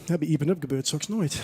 Ja, by Iepen Up gebeurt soks noait.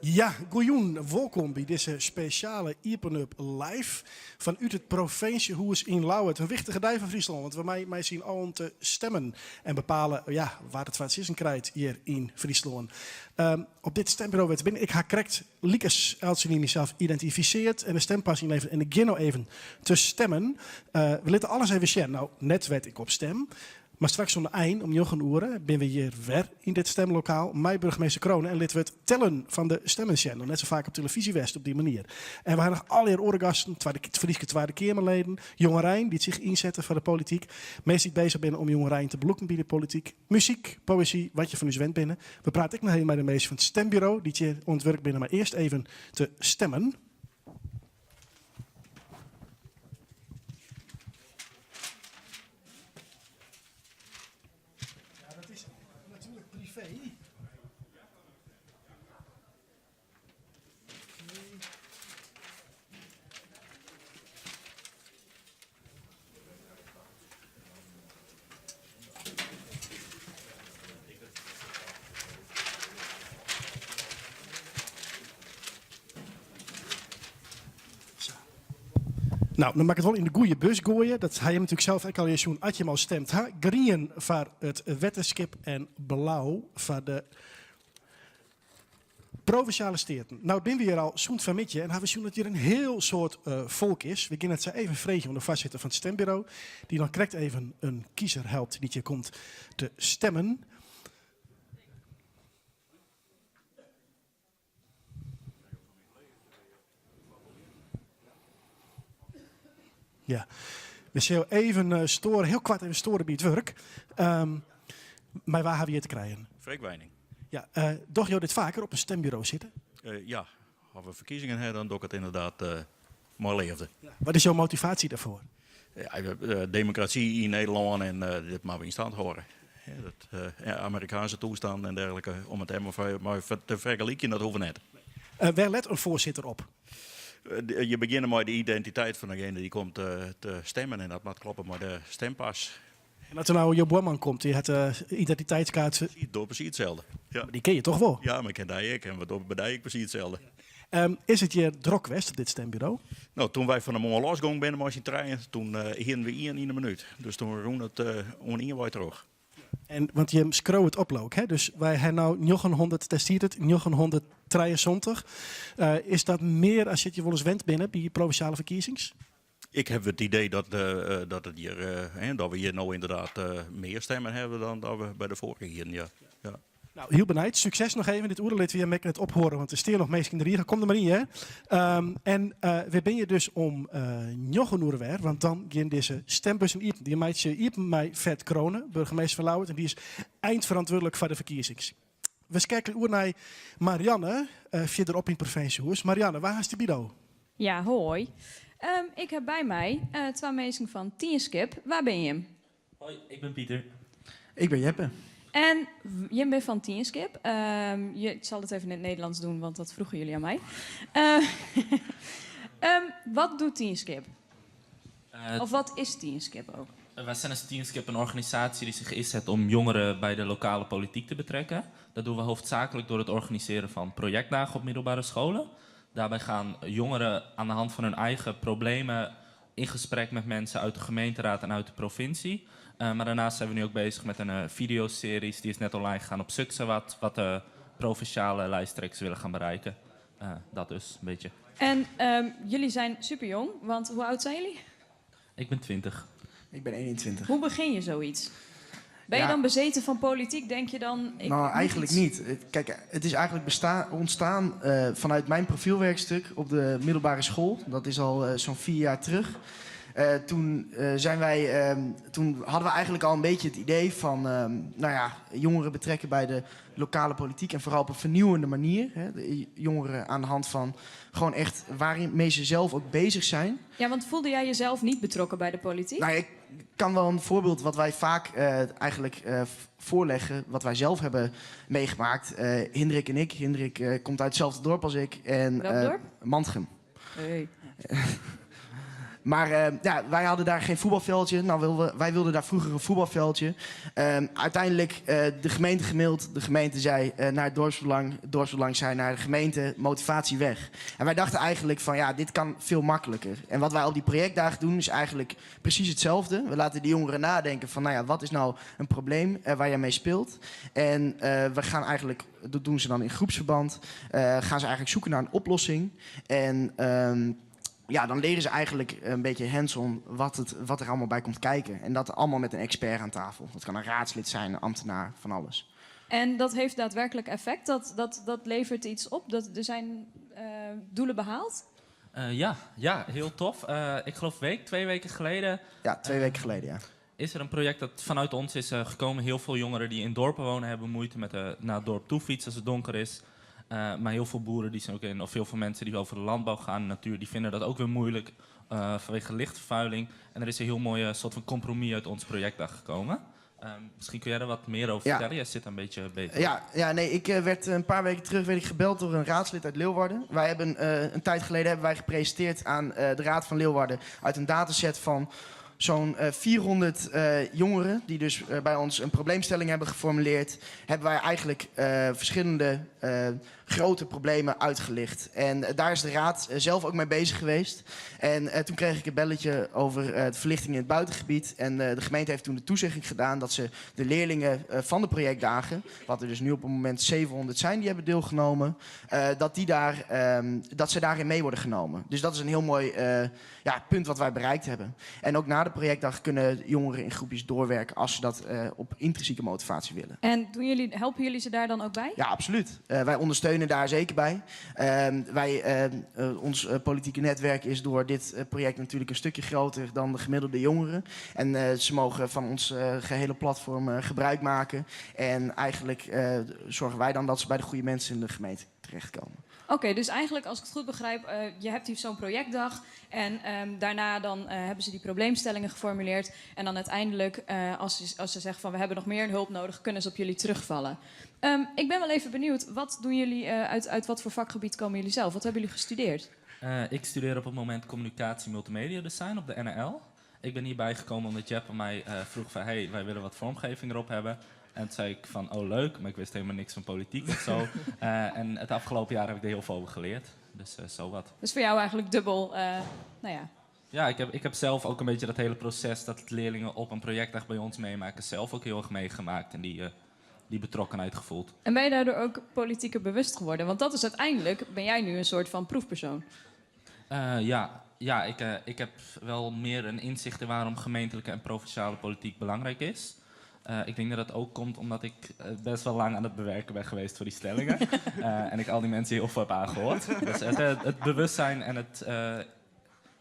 Ja, goejûn, wolkom by dizze spesjale Iepen Up Live fanút it provinsjehûs yn Ljouwert. In wichtige dei foar Fryslân, want we meie mei syn allen te stemmen en bepale ja, wa't it foar it sizzen krijt hjir yn Fryslân. Op dit stemburo wêr't we binne, ik ha krekt lykas eltsenien mysels identifiseard en de stempas ynlevere en ik gean no even te stemmen. We litte alles even sjen. No, net wêr't ik op stem, Mar straks oan de ein, om njoggen oere, binne we hjir wer yn dit stemlokaal mei burgemeester Crone en litte we it tellen fan de stemmen sjen. Noch net sa faak op telefyzje west op dy manier. En we ha noch allegear oare gasten, twadde, Fryske Twadde Keamerleden, jongerein dy't sich ynsette foar de polityk, minsken dy't bezich binne om jongerein te belûken by de polityk, muzyk, poëzy, wat je fan ús wend binne. We prate ek noch even mei de minsken fan it stemburo dy't hjir oan it wurk binne, mar earst even te stemmen. Ja, dat is natuerlik privee. No, dan moat ik it wol yn de goede bus goaie. Dat ha jim natuerlik sels ek al sjoen as jim al stemd ha. Grien foar it wetterskip en blau foar de provinsjale steaten. No binne we hjir al sûnt fanmiddei en ha we sjoen dat hjir in hiel soad folk is. We gean it sa even freegjen oan de foarsitter fan it stemburo, dy't noch krekt even in kiezer helpt dy't hjir komt te stemmen. Ja, we sille even eh, stoaren, hiel koart even stoaren by it wurk. Um, mei wa ha we hjir te krijen? Freek Wijning. Ja, uh, dogge jo dit faker op in stemburo sitte? Uh, ja, as we ferkiezingen ha, dan doch ik it ynderdaad uh, mei leafde. Ja. Wat is jo motivaasje dêrfoar? Ja, demokrasy yn Nederlân en dit moatte we yn stand hâlde. Dat, Amerikaanske toestannen en dergelike, om it mei te fergelykjen, dat hoecht net. Wêr let in foarsitter op? Je begjinne mei de identiteit fan degene dy't komt te stemmen en dat moat kloppe mei de stempas. En as der no jo buorman komt, dy hat de identiteitskaart. Ik doch presys itselde. Ja. Dy ken je toch wol? Ja, mar ik ken dy ek en we dogge by dy ek presys itselde. Is it hjir drok west op dit stemburo? No, toen wy fan 'e moarn losgong binne mei syn trijen, toen hienen we ien yn 'e minút. Dus toen rûn it oan ien wei troch. En, want jim skriuwe it op leau ik, hè? Dus wy ha no 900, dêr stiet it, 973. Is dat mear as je wolris wend binne by provinsjale ferkiezings? Ik haw it idee dat, dat, it hjir, dat we hjir no ynderdaad mear stemmen hawwe dan dat we by de foarige hienen. Ja. Ja. No, hiel benijd. Sukses noch even dit oere. Litte we jim ek net ophâlde, want der stean noch minsken yn de rige. Kom der mar yn, hear. Um, en uh, we binne hjir dus om uh, njoggen oere wer, want dan gean dizze stembussen iepen. Dy meitsje iepen mei Ferd Crone, burgemeester fan Ljouwert, en dy is eindferantwurdlik foar de ferkiezings. We skeakelje oer nei Marianne, uh, fierderop yn it provinsjehûs. Marianne, wa hast dy by do? Ja, hoi. Um, ik ha by my uh, twa minsken fan Tienskip. Wa binne jim? Hoi, ik bin Pieter. Ik bin Jeppe. En jim binne fan Tienskip. Um, je, ik sal it even yn it Nederlânsk dwaan, want dat froegen jullie oan my. Uh, um, wat docht Tienskip? Of wat is Tienskip ook? Wij zijn als Tienskip een organisatie die zich inzet om jongeren bij de lokale politiek te betrekken. Dat doen we hoofdzakelijk door het organiseren van projectdagen op middelbare scholen. Daarbij gaan jongeren aan de hand van hun eigen problemen in gesprek met mensen uit de gemeenteraad en uit de provincie. Uh, maar daarnaast zijn we nu ook bezig met een uh, videoseries die is net online gegaan op Suksawat, wat de provinciale lijsttrekkers willen gaan bereiken. Uh, dat dus, een beetje. En um, jullie zijn super jong, want hoe oud zijn jullie? Ik ben 20. Ik ben 21. Hoe begin je zoiets? Ben je Ja. dan bezeten van politiek? Denk je dan... Ik nou, moet eigenlijk iets? niet. Kijk, het is eigenlijk ontstaan vanuit mijn profielwerkstuk op de middelbare school. Dat is al zo'n 4 jaar terug. Toen, zijn wij, toen hadden we eigenlijk al een beetje het idee van, nou ja, jongeren betrekken bij de lokale politiek. En vooral op een vernieuwende manier. Hè. De jongeren aan de hand van gewoon echt waarmee ze zelf ook bezig zijn. Ja, want voelde jij jezelf niet betrokken bij de politiek? Nou, ik kan wel een voorbeeld wat wij vaak eigenlijk voorleggen, wat wij zelf hebben meegemaakt. Hindrik en ik. Hindrik komt uit hetzelfde dorp als ik. En, Welk dorp? Mantgum. Hey. Maar ja, wij hadden daar geen voetbalveldje. Nou, wij wilden daar vroeger een voetbalveldje. Uiteindelijk de gemeente gemaild. De gemeente zei naar het dorpsbelang. Het dorpsbelang zei naar de gemeente, motivatie weg. En wij dachten eigenlijk van ja, dit kan veel makkelijker. En wat wij op die projectdagen doen is eigenlijk precies hetzelfde. We laten de jongeren nadenken van nou ja, wat is nou een probleem waar jij mee speelt. En we gaan eigenlijk, dat doen ze dan in groepsverband, gaan ze eigenlijk zoeken naar een oplossing. En ja, dan leren ze eigenlijk een beetje hands-on wat er allemaal bij komt kijken. En dat allemaal met een expert aan tafel. Dat kan een raadslid zijn, een ambtenaar, van alles. En dat heeft daadwerkelijk effect? Dat levert iets op? Er zijn doelen behaald? Ja, heel tof. Ik geloof 2 weken geleden... Ja, 2 weken geleden, ja. Is er een project dat vanuit ons is gekomen. Heel veel jongeren die in dorpen wonen hebben moeite met naar het dorp toe fietsen als het donker is. Maar heel veel boeren die zijn ook in, of heel veel mensen die over de landbouw gaan, de natuur, die vinden dat ook weer moeilijk vanwege lichtvervuiling. En er is een heel mooie soort van compromis uit ons projectdag gekomen. Misschien kun jij daar wat meer over vertellen. Jij zit een beetje beter. Ja, nee, ik werd een paar weken terug werd ik gebeld door een raadslid uit Leeuwarden. Wij hebben, een tijd geleden hebben wij gepresenteerd aan de Raad van Leeuwarden uit een dataset van zo'n 400 jongeren die dus bij ons een probleemstelling hebben geformuleerd, hebben wij eigenlijk verschillende grote problemen uitgelicht. En daar is de raad zelf ook mee bezig geweest. En toen kreeg ik een belletje over de verlichting in het buitengebied. En de gemeente heeft toen de toezegging gedaan dat ze de leerlingen van de projectdagen, wat er dus nu op het moment 700 zijn die hebben deelgenomen, dat ze daarin mee worden genomen. Dus dat is een heel mooi punt wat wij bereikt hebben. En ook na de projectdag kunnen jongeren in groepjes doorwerken als ze dat op intrinsieke motivatie willen. En helpen jullie ze daar dan ook bij? Ja, absoluut. Wij ondersteunen daar zeker bij. Ons politieke netwerk is door dit project natuurlijk een stukje groter dan de gemiddelde jongeren. En ze mogen van ons gehele platform gebruik maken. En eigenlijk zorgen wij dan dat ze bij de goede mensen in de gemeente terechtkomen. Oké, dus eigenlijk als ik het goed begrijp, je hebt hier zo'n projectdag en daarna dan hebben ze die probleemstellingen geformuleerd en dan uiteindelijk, als ze zeggen van we hebben nog meer hulp nodig, kunnen ze op jullie terugvallen. Ik ben wel even benieuwd, wat doen jullie, uit wat voor vakgebied komen jullie zelf? Wat hebben jullie gestudeerd? Ik studeer op het moment communicatie multimedia design op de NL. Ik ben hierbij gekomen omdat Jeppe mij vroeg van hey, wij willen wat vormgeving erop hebben. En toen zei ik van, oh leuk, maar ik wist helemaal niks van politiek of zo. En het afgelopen jaar heb ik er heel veel over geleerd. Dus zo wat. Dus voor jou eigenlijk dubbel, nou ja. Ja, ik heb zelf ook een beetje dat hele proces dat leerlingen op een projectdag bij ons meemaken, zelf ook heel erg meegemaakt en die betrokkenheid gevoeld. En ben je daardoor ook politieker bewust geworden? Want dat is uiteindelijk, ben jij nu een soort van proefpersoon? Ja. Ja, ik heb wel meer een inzicht in waarom gemeentelijke en provinciale politiek belangrijk is. Ik denk dat dat ook komt omdat ik best wel lang aan het bewerken ben geweest voor die stellingen. En ik al die mensen heel veel heb aangehoord. Dus het bewustzijn en het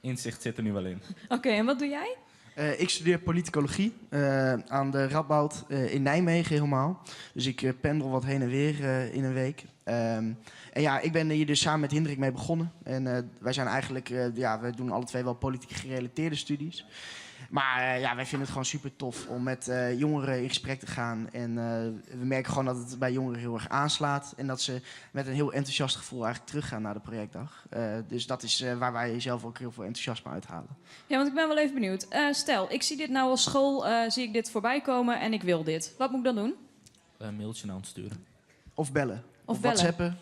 inzicht zit er nu wel in. Oké, en wat doe jij? Ik studeer politicologie aan de Radboud in Nijmegen helemaal. Dus ik pendel wat heen en weer in een week. En ja, ik ben hier dus samen met Hindrik mee begonnen. En wij zijn eigenlijk, wij doen alle twee wel politiek gerelateerde studies. Maar wij vinden het gewoon super tof om met jongeren in gesprek te gaan. En we merken gewoon dat het bij jongeren heel erg aanslaat. En dat ze met een heel enthousiast gevoel eigenlijk teruggaan naar de projectdag. Dus dat is waar wij zelf ook heel veel enthousiasme uithalen. Ja, want ik ben wel even benieuwd. Stel, ik zie dit nou als school, zie ik dit voorbij komen en ik wil dit. Wat moet ik dan doen? Een mailtje naar ons sturen. Of bellen. Of Of bellen. WhatsAppen.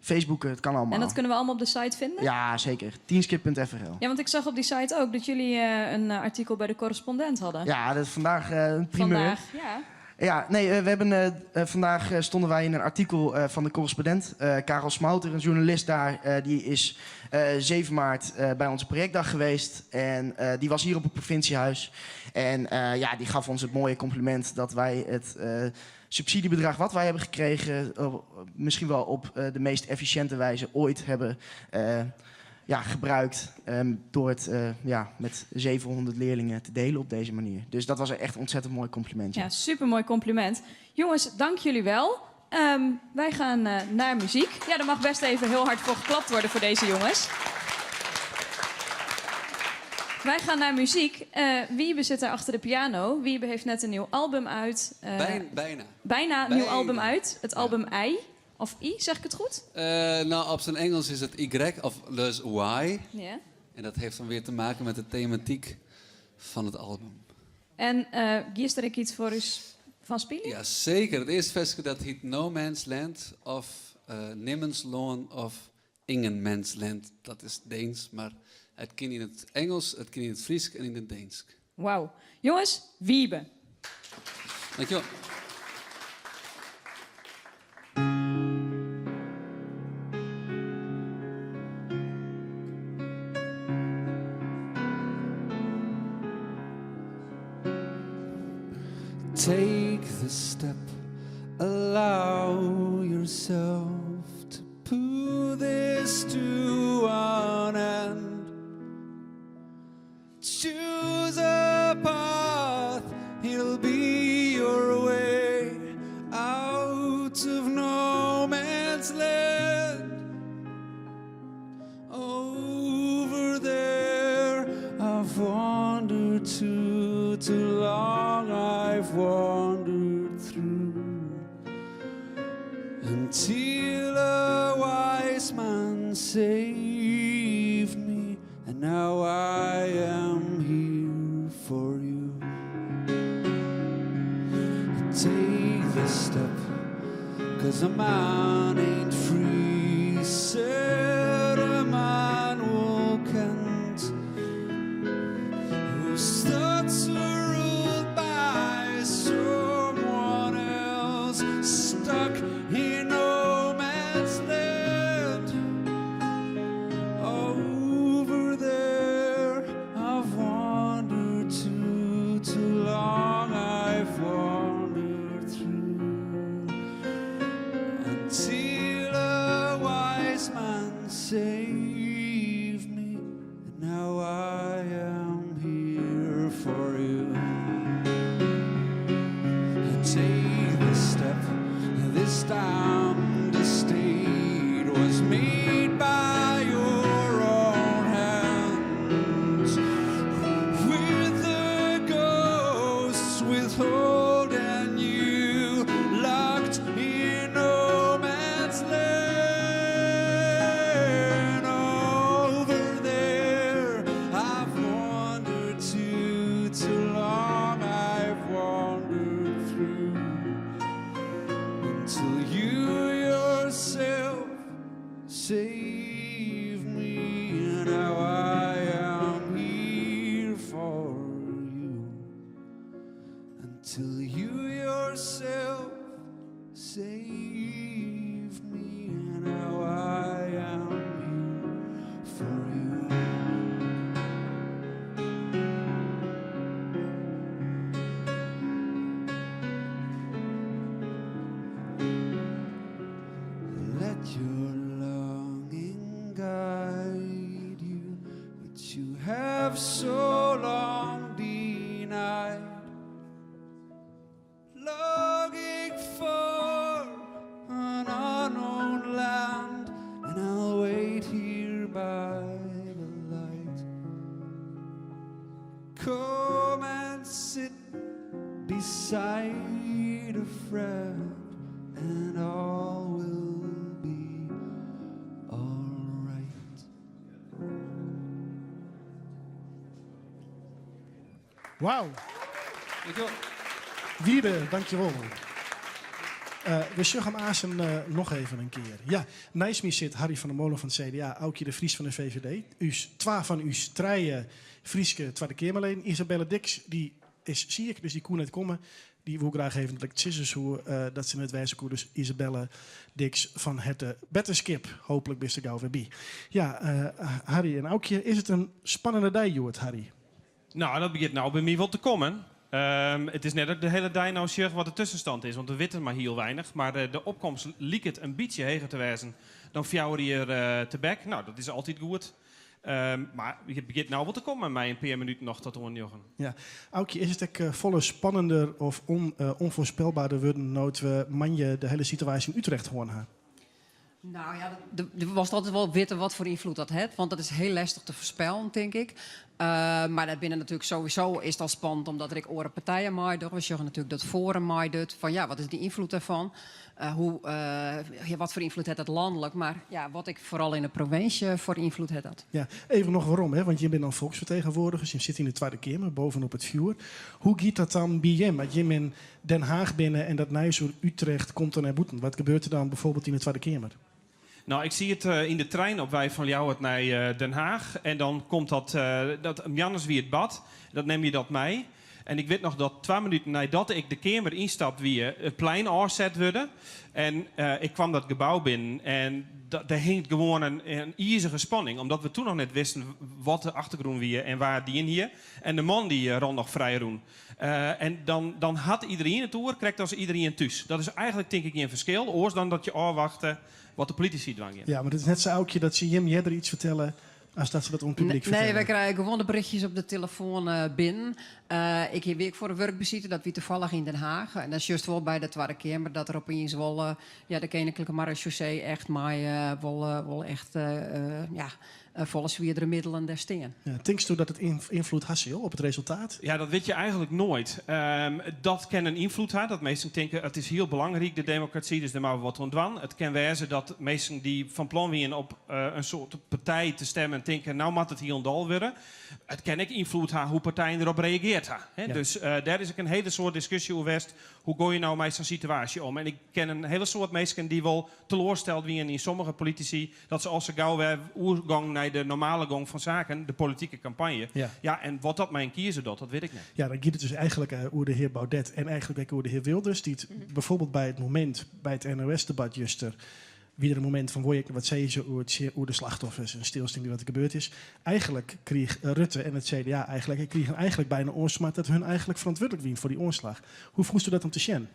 Facebooken, het kan allemaal. En dat kunnen we allemaal op de site vinden? Ja, zeker. Tienskip.frl. Ja, want ik zag op die site ook dat jullie een artikel bij de correspondent hadden. Ja, dat is vandaag een primeur. Vandaag, ja. Ja, nee, we hebben, vandaag stonden wij in een artikel van de correspondent. Karel Smouter, een journalist daar, die is 7 maart bij onze projectdag geweest. En die was hier op het provinciehuis. En die gaf ons het mooie compliment dat wij het subsidiebedrag wat wij hebben gekregen, misschien wel op de meest efficiënte wijze ooit hebben gebruikt. Door het met 700 leerlingen te delen op deze manier. Dus dat was echt een ontzettend mooi compliment. Ja, supermooi compliment. Jongens, dank jullie wel. Wij gaan naar muziek. Ja, er mag best even heel hard voor geklapt worden voor deze jongens. Wij gaan naar muziek. Wiebe zit daar achter de piano. Wiebe heeft net een nieuw album uit. Bijna. Bijna een nieuw Bijna. album uit. Het album I. Of I, zeg ik het goed? Op zijn Engels is het Y, of dus Y. Ja. En dat heeft dan weer te maken met de thematiek van het album. En uh, giest der ek yts foar ús fan spylje? Ja, zeker. Het eerste verske dat heet No Man's Land of Nimmenslân of Ingenmansland. Dat is Deens, maar het kan in het Engels, het kan in het Fries en in het Deens. Wauw. Jonges, Wiebe. Dankjewel. Take the step, allow yourself to put this to an end. Choose a path, it'll be your way out of no man's land. Over there, I've wandered too, too long, I've wandered through. Until a wise man saved me, and now I am here for you. Take the step, cause a man ain't free. Said a man who can't, whose thoughts are ruled by someone else, stuck in no man's land. Over there, I've wandered too, too long. I've wandered through until a wise man saved me, and now I am here for you. Take the step, this time the state was made by your own hands. With the ghosts withholding you, locked in no man's land. Over there, I've wandered too, too long. I've wandered through until you yourself save me, and now I am here for you. Until you yourself save me, and now I am here for you. Let your longing guide you, which you have so long denied. Longing for an unknown land, and I'll wait here by the light. Come and sit beside a friend, and all will be alright. Wauw. Dankjewel. Wiebe, dankjewel. We sjogge him aansen noch even in kear. Ja, neist my sit Harry van der Molen fan it CDA, Aukje de Vries fan de VVD. Us, twa fan ús trije Fryske Twadde Keamerleden. Isabelle Diks, dy is siik, dus dy koe net komme. Dy woe graach even dat ik sizze soe dat se net wêze koe. Dus Isabelle Diks fan herte betterskip. Hooplik bist der gau wer by. Ja, Harry en Aukje, is it in spannende dei hjoed, Harry? Nou, dat begjint no by my wol te kommen. It is net dat ik de hiele dei no sjoch wat de tuskenstân is, want we witte mar hiel weinich. Mar de opkomst liket in bytsje heger te wêzen dan 4 jier tebek. Nou, dat is altyd goed. Mar it begjint no wol te kommen mei in pear minuten noch tot oan njoggen. Ja. Aukje, is it ek folle spannender of ûnfoarspelberder wurden no't we moandei de hiele situaasje yn Utrecht hân ha? Nou ja, do wolst altyd wol witte wat foar ynfloed dat hat, want dat is hiel lestich te foarspellen, tink ik. Mar dat binne natuerlik sowieso is it al spannend omdat der ek oare partijen meidogge. We sjogge natuerlik dat Forum meidocht. Fan ja, wat is de ynfloed dêrfan? Hoe, wat foar ynfloed hat dat lanlik? Mar ja, wat ek foaral yn de provinsje foar ynfloed hat dat. Ja, even noch werom, hè, want jim binne dan volksvertegenwoordigers, jim sitte yn de Twadde Keamer, bovenop it fjoer. Hoe giet dat dan by jim, as jim yn Den Haag binne en dat nijs oer Utrecht komt dan nei bûten? Wat gebeurt der dan bijvoorbeeld yn de Twadde Keamer? Nou, ik siet yn de trein op wei fan Ljouwert nei Den Haag en dan komt dat, dat moarns wie it bard, dat nim je dat mei. En ik wit noch dat twa minuten neidat ik de keamer ynstapt wie, it plein ôfset wurde. En ik kwam dat gebou binnen en dêr hinget gewoan in izige spanning, omdat we toen noch net wisten wat de achtergrûn wie en wa it dien hie. En de man dy rûn noch frij rûn. En dan, dan hat iderien it oer, krekt as iderien thús. Dat is eigentlik tink ik gjin ferskil, oars dan dat je ôfwachte wat de politisy dwaan gean. Ja, mar it is net sa Aukje dat se jim earder iets fertelle as dat se dat oan it publyk fertelle. Nee, wy krije gewoan de berichtjes op de telefoan binnen. Ik hie wie ek foar in wurkbesite, dat wie tafallich yn Den Haag. En dan sjochst wol by de Twadde Keamer dat der opiens wol ja, de Keninklike Marechaussee echt mei wol, wol echt ja, folle swierdere middelen dêr stean. Ja, tinksto dat it ynfloed ha sil op it resultaat? Ja, dat wit je eigentlik noait. Dat kin in ynfloed ha, dat minsken tinke it is hiel belangryk de demokrasy, dus dêr moatte we wat oan dwaan. It kin wêze dat minsken dy't fan plan wiene op in soart partij te stemmen tinke no moat it hielendal wurde. It kin ek ynfloed ha hoe partijen derop reageard ha. Dus dêr is ek in hiele soad diskusje oer west. Hoe gean je no mei sa'n situaasje om? En ik ken in hiele soad minsken dy't wol teloarsteld wiene yn sommige politisy dat se al sa gau wer oergongen nei de normale gong fan saken, de politike kampanje. Ja. Ja, en wat dat mei in kiezer docht, dat wit ik net. Ja, dan giet it dus eigentlik oer de hear Baudet en eigentlik ek oer de hear Wilders, dy't bijvoorbeeld by it momint by it NOS-debat juster wie der in momint fan wol je ek noch wat sizze oer oer de slachtoffers en stilstean by wat der gebeurd is. Eigentlik kriich Rutte en it CDA eigentlik krigen eigentlik byna oansmard dat hun eigentlik ferantwurdlik wiene foar dy oanslach. Hoe fûnsto dat om te sjen?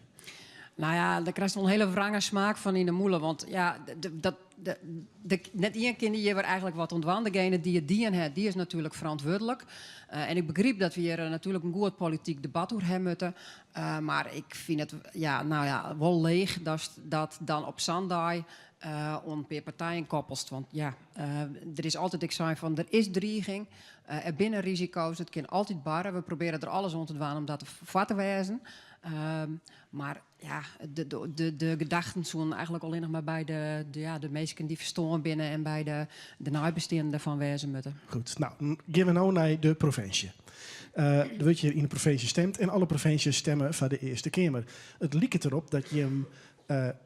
Nou ja, dêr krijst wol in hiele wrange smaak fan yn 'e mûle. Want ja, dat, de, de, net ien kin hjir wer eigentlik wat oan dwaan. Degene dy't it dien hat, dy is natuerlik ferantwurdlik. En ik begryp dat we hjir natuerlik in goed polityk debat oer ha moatte. Mar ik fyn it ja, nou ja, wol leech datst dat dan op sa'n dei oan in pear partijen koppelst. Want ja, der is altyd ek sein fan der is driging, der binne risiko's, it kin altyd barre. We probearje der alles oan te dwaan om dat foar te wêzen. Mar ja, de, de, de gedachten soenen eigentlik allinnich mar by de, de, ja, de minsken dy't ferstoarn binne en by de, de neibesteanden dêrfan wêze moatte. Goed, nou, gean we no nei de provinsje. Der wurdt hjir yn de provinsje stimd en alle provinsjes stimme foar de Earste Keamer. It liket derop dat jim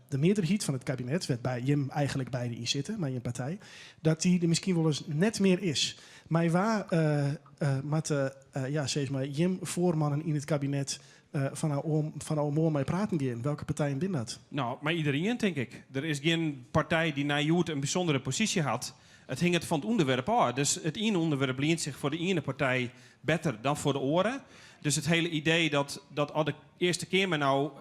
de mearderheid fan it kabinet, wêr't jim eigentlik beide yn sitte, mei jim partij, dat dy der miskien wolris net mear is. Mei wa moatte ja, sis mar, jim foarmannen yn it kabinet fan no moarn mei praten gean? Welke partijen binne dat? Nou, mei iderien, tink ik. Der is gjin partij dy't nei hjoed in bysûndere posysje hat. It hinget fan it ûnderwerp ôf. Dus it iene ûnderwerp lient sich foar de iene partij better dan foar de oare. Dus it hiele idee dat, dat as de Earste Keamer no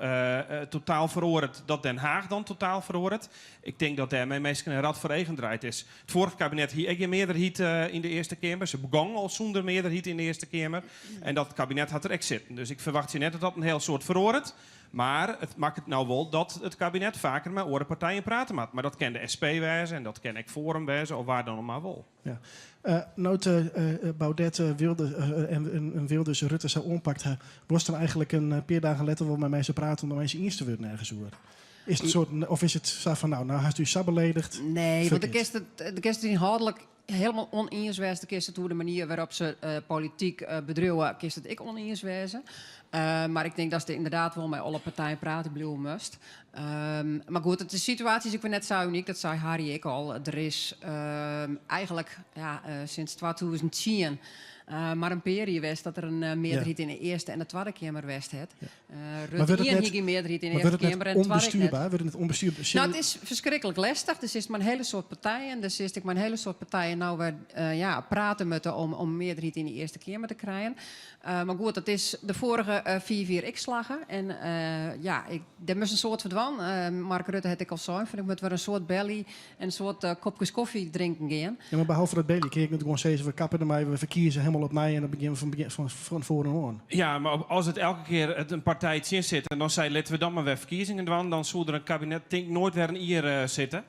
totaal feroaret, dat Den Haag dan totaal feroaret. Ik tink dat dêrmei minsken in rad foar eagen draaid is. It foarige kabinet hie ek gjin mearderheid yn de Earste Keamer. Se begongen al sûnder mearderheid yn de Earste Keamer. En dat kabinet hat der ek sitten. Dus ik ferwachtsje net dat dat in hiel soad feroaret. Mar it makket no wol dat it kabinet faker mei oare partijen prate moat. Mar dat kin de SP wêze en dat kin ek Forum wêze of wa dan mar wol. Ja. No't Baudet Wilde, en Wilders Rutte sa oanpakt ha, wolst dan eigentlik in pear dagen letter wol mei minsken prate om mei minsken iens te wurden ergens oer? Is it in soart, of is it sa fan nou, no hast ús sa beledigd? Nee, want do kinst it ynhâldlik hielendal ûniens wêze. Do kinst it oer de manier wêrop't se polityk bedriuwe, kinst it ek ûniens wêze. Mar ik tink datst ynderdaad wol mei alle partijen prate bliuwe moatst. Mar goed, de situaasje is ek wer net sa unyk, dat sei Harry ek al. Der is eigentlik ja, sinds 2010 mar in pear jier west dat der in mearderheid yn de Earste en de Twadde Keamer west hat. Rutte ien hie gjin mearderheid yn de Earste Keamer en twadde ek net. Wurdt it net ûnbestjoerber? Nou, it is ferskriklik lestich. Der sitst mei in hiele soad partijen. Der sitst ek mei in hiele soad partijen no wer ja, prate moatte om, om mearderheid yn de Earste Keamer te krijen. Mar goed, dat is de foarige fiif jier ek slagge. En ja, ik, dêr moast in soad foar dwaan. Mark Rutte hat ek al sein fan ik moat wer in soad belje en in soad kopkes kofje drinken gean. Ja, mar behalve dat belje kin je ek net gewoan sizze we kappe dermei, we ferkieze hielendal opnij en dan begjinne we fan begjin fan fan foaren oan. Ja, mar as it elke kear it in partij tsjin sit en dan sei litte we dan mar wer ferkiezingen dwaan, dan soe der in kabinet tink noait wer in jier sitte.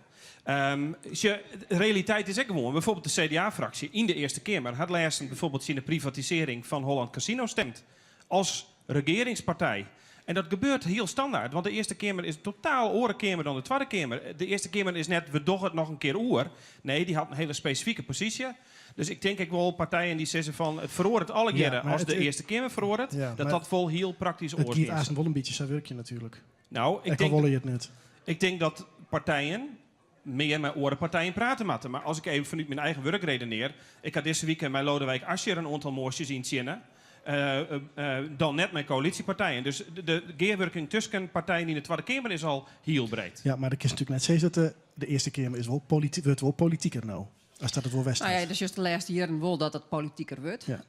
Um, de realiteit is ek gewoan, bijvoorbeeld de CDA-fraksje yn de Earste Keamer hat lêsten bijvoorbeeld tsjin de privatisearring fan Holland Casino stimd. As regearingspartij. En dat gebeurt hiel standaard, want de Earste Keamer is in totaal oare keamer dan de Twadde Keamer. De Earste Keamer is net, we dogge it noch in kear oer. Nee, dy hat in hiele spesifike posysje. Dus ik tink ek wol partijen dy't sizze fan it feroaret allegearre as de Earste Keamer feroaret, dat dat wol hiel praktysk oars It giet aanst wol in bytsje sa wurkjen natuerlik. Nou, ik Ek al tink, wolle je it net. ik tink dat partijen mear mei oare partijen prate moatte. Mar as ik even fanút myn eigen wurk redenear, ik ha dizze wike mei Lodewijk Asscher in oantal moasjes yntsjinne, dan net mei koälysjepartijen. Dus de gearwurking tusken partijen yn de Twadde Keamer is al hiel breed. Ja, mar dan kinst natuerlik net sizze dat de, de Earste Keamer is wol wurdt wol politiker no. As dat it wol west Nou ja, hat. dus just de lêste jierren wol dat it politiker wurdt. Ja.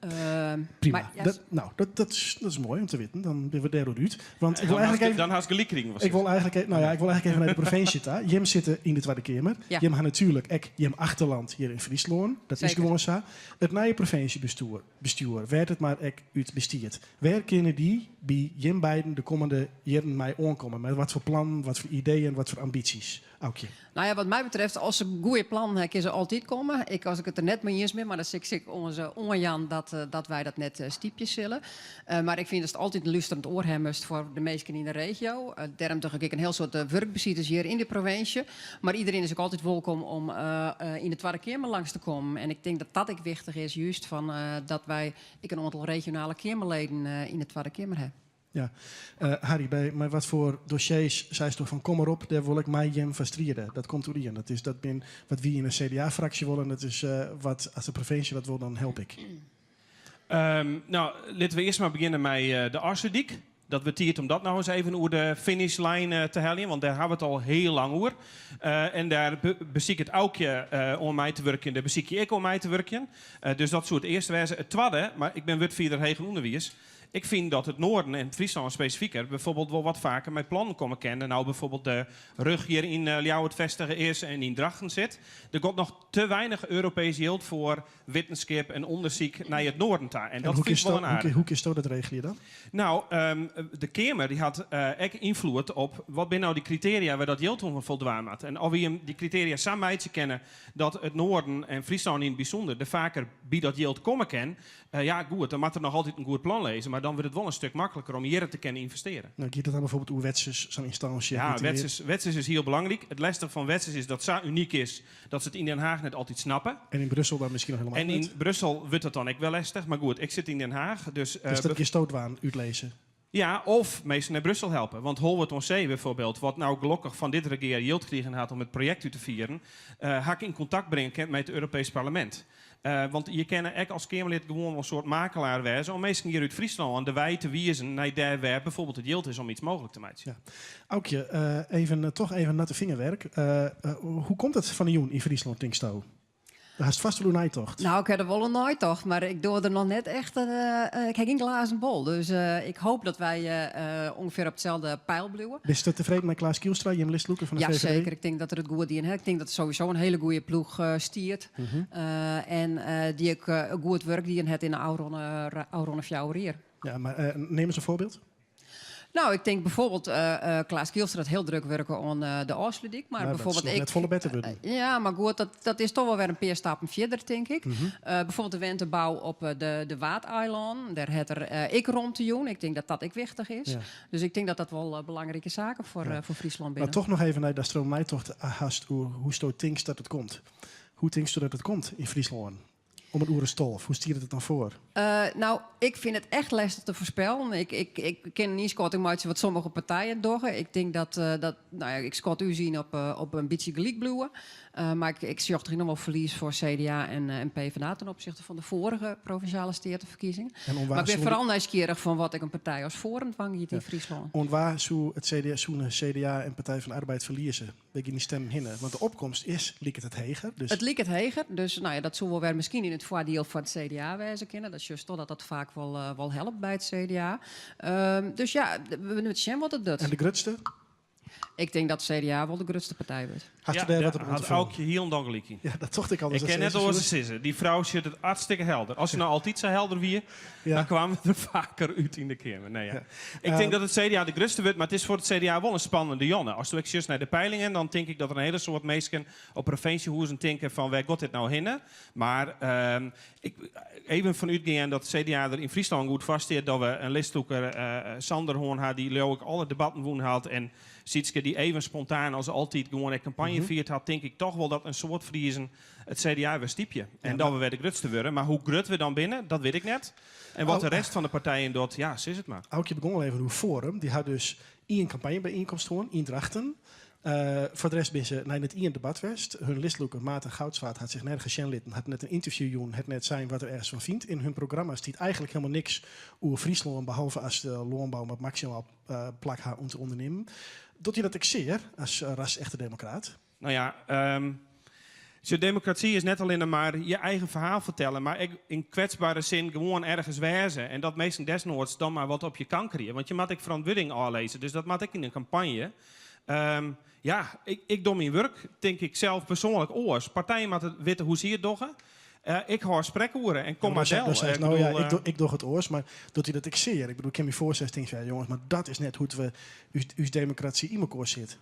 Prima. Maar, ja, dat, nou, dat, dat, is, dat is moai om te witten. Dan binne we dêr oer út. Want ik wol Dan eigentlik even, dan hast gelyk krigen. Ik wol eigentlik, nou ja, ik wol eigentlik even nei de provinsje ta. Jim sitte yn de Twadde Keamer. Ja. Jim ha natuerlik ek jim achterland hjir yn Fryslân. Dat is Zeker. gewoan sa. It nije provinsjebestjoer, bestjoer, wêr't it mar ek út bestiet. Wêr kinne dy by jim beiden de kommende jierren mei oankomme? Mei wat foar plannen, wat foar ideeën, wat foar ambysjes? Aukje. Nou ja, wat my betreft, as se goede plannen ha, kinne se altyd komme. Ik, as ik it der net mei iens bin, mar dan sil ik oan se oanjaan dat, eh, dat wy dat net eh, stypje sille. Eh, mar ik fyn dat altyd in lústerend oar ha moatst foar de minsken yn de regio. Uh, dêrom doch ik ek in hiel soad wurkbesites hjir yn de provinsje. Mar iderien is ek altyd wolkom om yn de Twadde Keamer langs te kommen. En ik tink dat dat ek wichtich is, just fan, dat wy ek in oantal regionale keamerleden yn de Twadde Keamer ha. Ja. Uh, Harry, by, mei wat foar dossiers seisto fan kom mar op, dêr wol ik mei jim foar stride. Dat komt oerien. Dat is dat bin wat wy yn de CDA-fraksje wolle en dat is uh, wat as de provinsje dat wol, dan help ik. Um, nou, litte we earst mar begjinne mei uh, de Ofslútdyk. Dat wurdt tiid om dat no ris even oer de finishlijn uh, te heljen, want dêr ha we it al hiel lang oer. Uh, en dêr be besiket Aukje uh, oan mei te wurkjen, dêr besykje ik oan mei te wurkjen. Uh, dus dat soe it earste wêze. It twadde, mar ik bin wurdfierder heger ûnderwiis. Ik fyn dat it Noarden en Fryslân spesifiker bijvoorbeeld wol wat faker mei plannen komme kinne. No bijvoorbeeld de RUG hjir yn Ljouwert festige is en yn Drachten sit. Der komt noch te weinich Europeesk jild foar wittenskip en ûndersyk nei it Noarden ta. En dat hoe fyn ik wol in aardich. Hoe kinsto dat regelje dan? Nou, um, de Keamer dy hat uh, ek ynfloed op wat binne no dy kritearia wêr't dat jild oan foldwaan moat. En as wy dy kritearia sa meitsje kinne dat it Noarden en Fryslân yn it bysûnder der faker by dat jild komme kin, Uh, ja, goed, dan moat der noch altyd in goed plan lizze, mar dan wurdt it wol in stik makliker om hjir te kinnen ynvestearje. Nou, giet it dan bijvoorbeeld oer Wetsus, sa'n ynstânsje? Ja, Wetsus, Wetsus is hiel belangryk. It lêstige fan Wetsus is dat sa unyk is dat se it yn Den Haag net altyd snappe. En yn Brussel dan miskien noch hielendal En yn Brussel wurdt dat dan ek wer lêstich. Mar goed, ik sit yn Den Haag, dus... Uh, dus dat kinsto dwaan, útlizze? Ja, of minsken nei Brussel helpe. Want Holwert oan See bijvoorbeeld, wat no gelokkich fan dit regear jild krigen hat om it projekt út te fieren, uh, ha ik yn kontakt bringe kind mei it Europeesk Parlemint. Uh, want je kinne ek as Keamerlid gewoan wol in soart makelaar wêze om minsken hjir út Fryslân de wei te wizen nei dêr wêr bijvoorbeeld it jild is om iets mooglik te meitsjen. Ja. Aukje, uh, even, toch even natte vingerwerk. Hoe komt it fan 'e jûn yn Fryslân, tinksto? Dêr hast fêst wol oer neitocht. Nou, ik ha der wol oer neitocht, mar ik doch der noch net echt. Uh, ik ha gjin glêzen bol, dus uh, ik hoopje dat wy uh, ûngefear op itselde peil bliuwe. Bist tefreden mei Klaas Kielstra, jim listlûker fan de ja, VVD? Zeker. Ik tink dat er it goed dien hat. Ik tink dat er sowieso in hiele goede ploech stiet. Mm -hmm. En dy't ek goed wurk dien hat yn de ôfrûne, ôfrûne 4 jier. Ja, mar nim ris in foarbyld. Nou, ik tink bijvoorbeeld, uh, Klaas Kielstra hat hiel drok wurke oan uh, de Ofslútdyk. Mar nou, bijvoorbeeld dat is net folle better wurden. Ja, mar goed, dat, dat is dochs wol wer in pear stappen fierder, tink ik. Mm -hmm. Bijvoorbeeld de wentebou op de, de Waadeilannen. Dêr hat er ek romte jûn. Ik tink dat dat ek wichtich is. Ja. Dus ik tink dat dat wol belangrike saken foar, Ja. foar Fryslân Mar binne. dochs noch even nei datsto neitocht hast oer hoe'tsto tinkst dat it komt. Hoe tinksto dat it komt yn Fryslân? Om in oere as 12. Hoe stiet it dan foar? Uh, nou, ik fyn it echt lêstich te foarspellen. Ik, ik, ik kin in ynskatting meitsje wat sommige partijen dogge. Ik tink dat, uh, dat nou ja, ik skat ús yn op, uh, op in bytsje gelyk bliuwe. Uh, mar ik, ik sjoch der noch wol ferlies foar CDA en, en PvdA ten opsichte fan de foarige provinsjale steateferkiezingen. En om Mar ik bin soe foaral nijsgjirrich fan wat ek in partij as Forum dwaan giet yn Fryslân. Oan wa soe it CDA, soene CDA en Partij van de Arbeid ferlieze? Wêr gean dy stimmen hinne? Want de opkomst is liket it heger. Dus It liket heger, dus nou ja, dat soe wol wer miskien yn it foardiel foar it CDA wêze kinne. Dat sjochst dochs dat dat faak wol, uh, wol helpt by it CDA. Um, dus ja, we moatte sjen wat it docht. En de grutste? Ik tink dat CDA wol de grutste partij wurdt. Hast dêr wat op oan te Hat foljen? Aukje hielendal gelyk yn. Ja, dat tocht ik al. Ik kin net oars sizze. Dy frou sjocht it hartstikke helder. As se no altyd sa helder wie, dan kwamen we der faker út yn de Keamer. Nee, ja. Ik tink dat it CDA de grutste wurdt, mar it is foar it CDA wol in spannende jûn. Asto ek sjochst nei de peilingen, dan tink ik dat der in hiele soad minsken op provinsjehûzen tinke fan wêr giet dit no hinne. Mar ik, even fan útgean dat it CDA der yn Fryslân goed foar stiet, dat we in listlûker Sander hân ha dy't leau ik alle debatten wûn hat en Sietske dy't even spontaan as altyd gewoan ek kampanje fierd hat, tink ik toch wol dat in soad Friezen it CDA wer stypje. En dat we wer de grutste wurde. Mar hoe grut we dan binne, dat wit ik net. En wat de rest fan de partijen docht, ja, sis it mar. Aukje begûn al even oer Forum. Dy ha dus ien kampanjebyienkomst hân yn Drachten. Foar de rest binne se nei net ien debat west. Hun listlûker Maarten Goudzwaard hat sich nergens sjen litten, hat net in ynterview jûn, hat net sein wat er ergens fan fynt. Yn hun programma stiet eigentlik hielendal niks oer Fryslân, behalve as de lânbou moat maksimaal plak ha om te ûndernimmen. Docht dy dat ek sear as ras-echte demokraat? No ja, sjoch, demokrasy is net allinne mar je eigen ferhaal fertelle, mar ek yn kwetsbere sin gewoan ergens wêze. En dat minsken desnoads dan mar wat op je kankerje. Want je moatte ek ferantwurding ôflizze, dus dat moat ek yn in kampanje. Ja, ik doch myn wurk, tink ik sels persoanlik oars. Partijen moatte witte hoe't sy it dogge. Ik hâld sprekoere en kom mar del. Dan seist, no ja, ik doch it oars, mar docht dy dat ek sear? Ik bedoel, ik kin my foarstelle, tinkst, ja jonges, mar dat is net hoe't we ús demokrasy yn mekoar sit.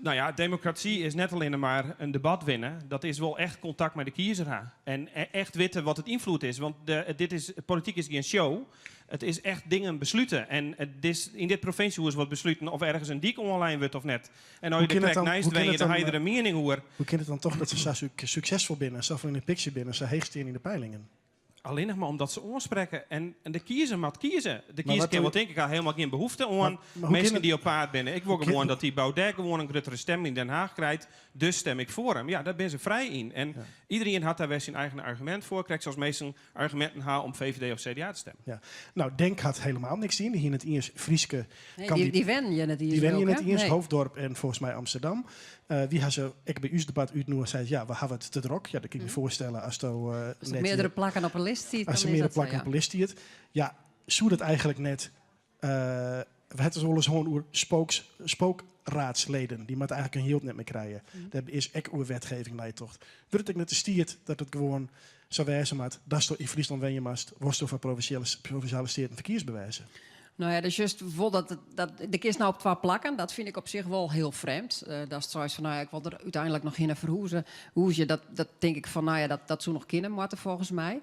No ja, demokrasy is net allinne mar in debat winne. Dat is wol echt kontakt mei de kiezer ha. En e-, echt witte wat it ynfloed is. Want de, dit is, polityk is gjin show. It is echt dingen beslute. En it is yn dit provinsjehûs wat besluten of ergens in dyk oanlein wurdt of net. En as je der krekt neist wenje, dan ha je der in miening oer. Hoe kin it dan toch dat se sa suksesfol binne, safolle yn de picture binne, sa heech stean yn de peilingen? Allinnich mar omdat se oansprekke. En de kiezer moat kieze. De kiezer kin wol tinke, ik ha helemaal gjin behoefte oan minsken dy't op paad binne. Ik wol gewoan dat dy Baudet gewoan in gruttere stim yn Den Haag krijt. Dus stim ik foar him. Ja, dêr binne se frij yn. En iderien hat dêr wer syn eigen argumint foar. Krekt sa as minsken arguminten ha om VVD of CDA te stimmen. Ja. No, Denk hat helemaal niks dien. Dy hiene net iens Fryske Nee, dy wennen hjir net iens. Dy wennen hjir net iens. Hoofddorp en folgens my Amsterdam. Wy ha se ek by ús debat útnoege sei ja, we hawwe it te drok. Ja, dat kin ik my foarstelle asto As der meardere plakken op 'e list stiet, As der meardere plakken op 'e list stiet. Ja, soe dat eigentlik net we ha it wolris hân oer spooks, spookraadsleden. Dy moatte eigentlik hun jild net mear krije. Dêr is ek oer wetgeving neitocht. Wurdt it ek net de tiid dat it gewoan sa wêze moat datsto yn Fryslân wenje moatst, wolsto foar provinsjale steaten ferkiesber wêze? No ja, dus just wol dat, dat de kinst no op twa plakken. Dat fyn ik op sich wol hiel frjemd. Uh, datst seist fan, no ja, ik wol der úteinlik noch hinne ferhûze. Hûzje, dat, dat tink ik fan, no ja, dat, dat soe noch kinne moatte folgens my.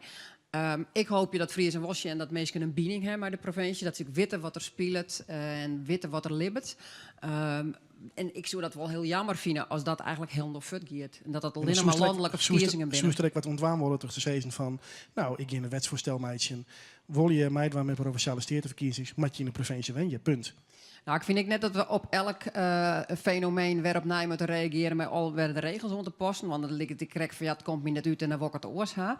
Um, ik hoopje dat Friezen wol sjen dat minsken in bining ha mei de provinsje, dat se witte wat der spilet uh, en witte wat der libbet. Um, en ik soe dat wol hiel jammer fine as dat eigentlik hielendal fuort giet. En dat dat allinne mar lanlike ferkiezingen binne. Soest der ek wat oan dwaan wolle troch te sizzen fan, no, ik gean in wetsfoarstel meitsjen. Wolle je meidwaan mei provinsjale steateferkiezings, moat je yn de provinsje wenje. Punt. Nou, ik fyn ek net dat we op elk uh, fenomeen wer opnij moatte reagearje mei al wer de regels oan te passen. Want dan liket it krekt fan ja, it komt my net út en dan wol ik it oars ha.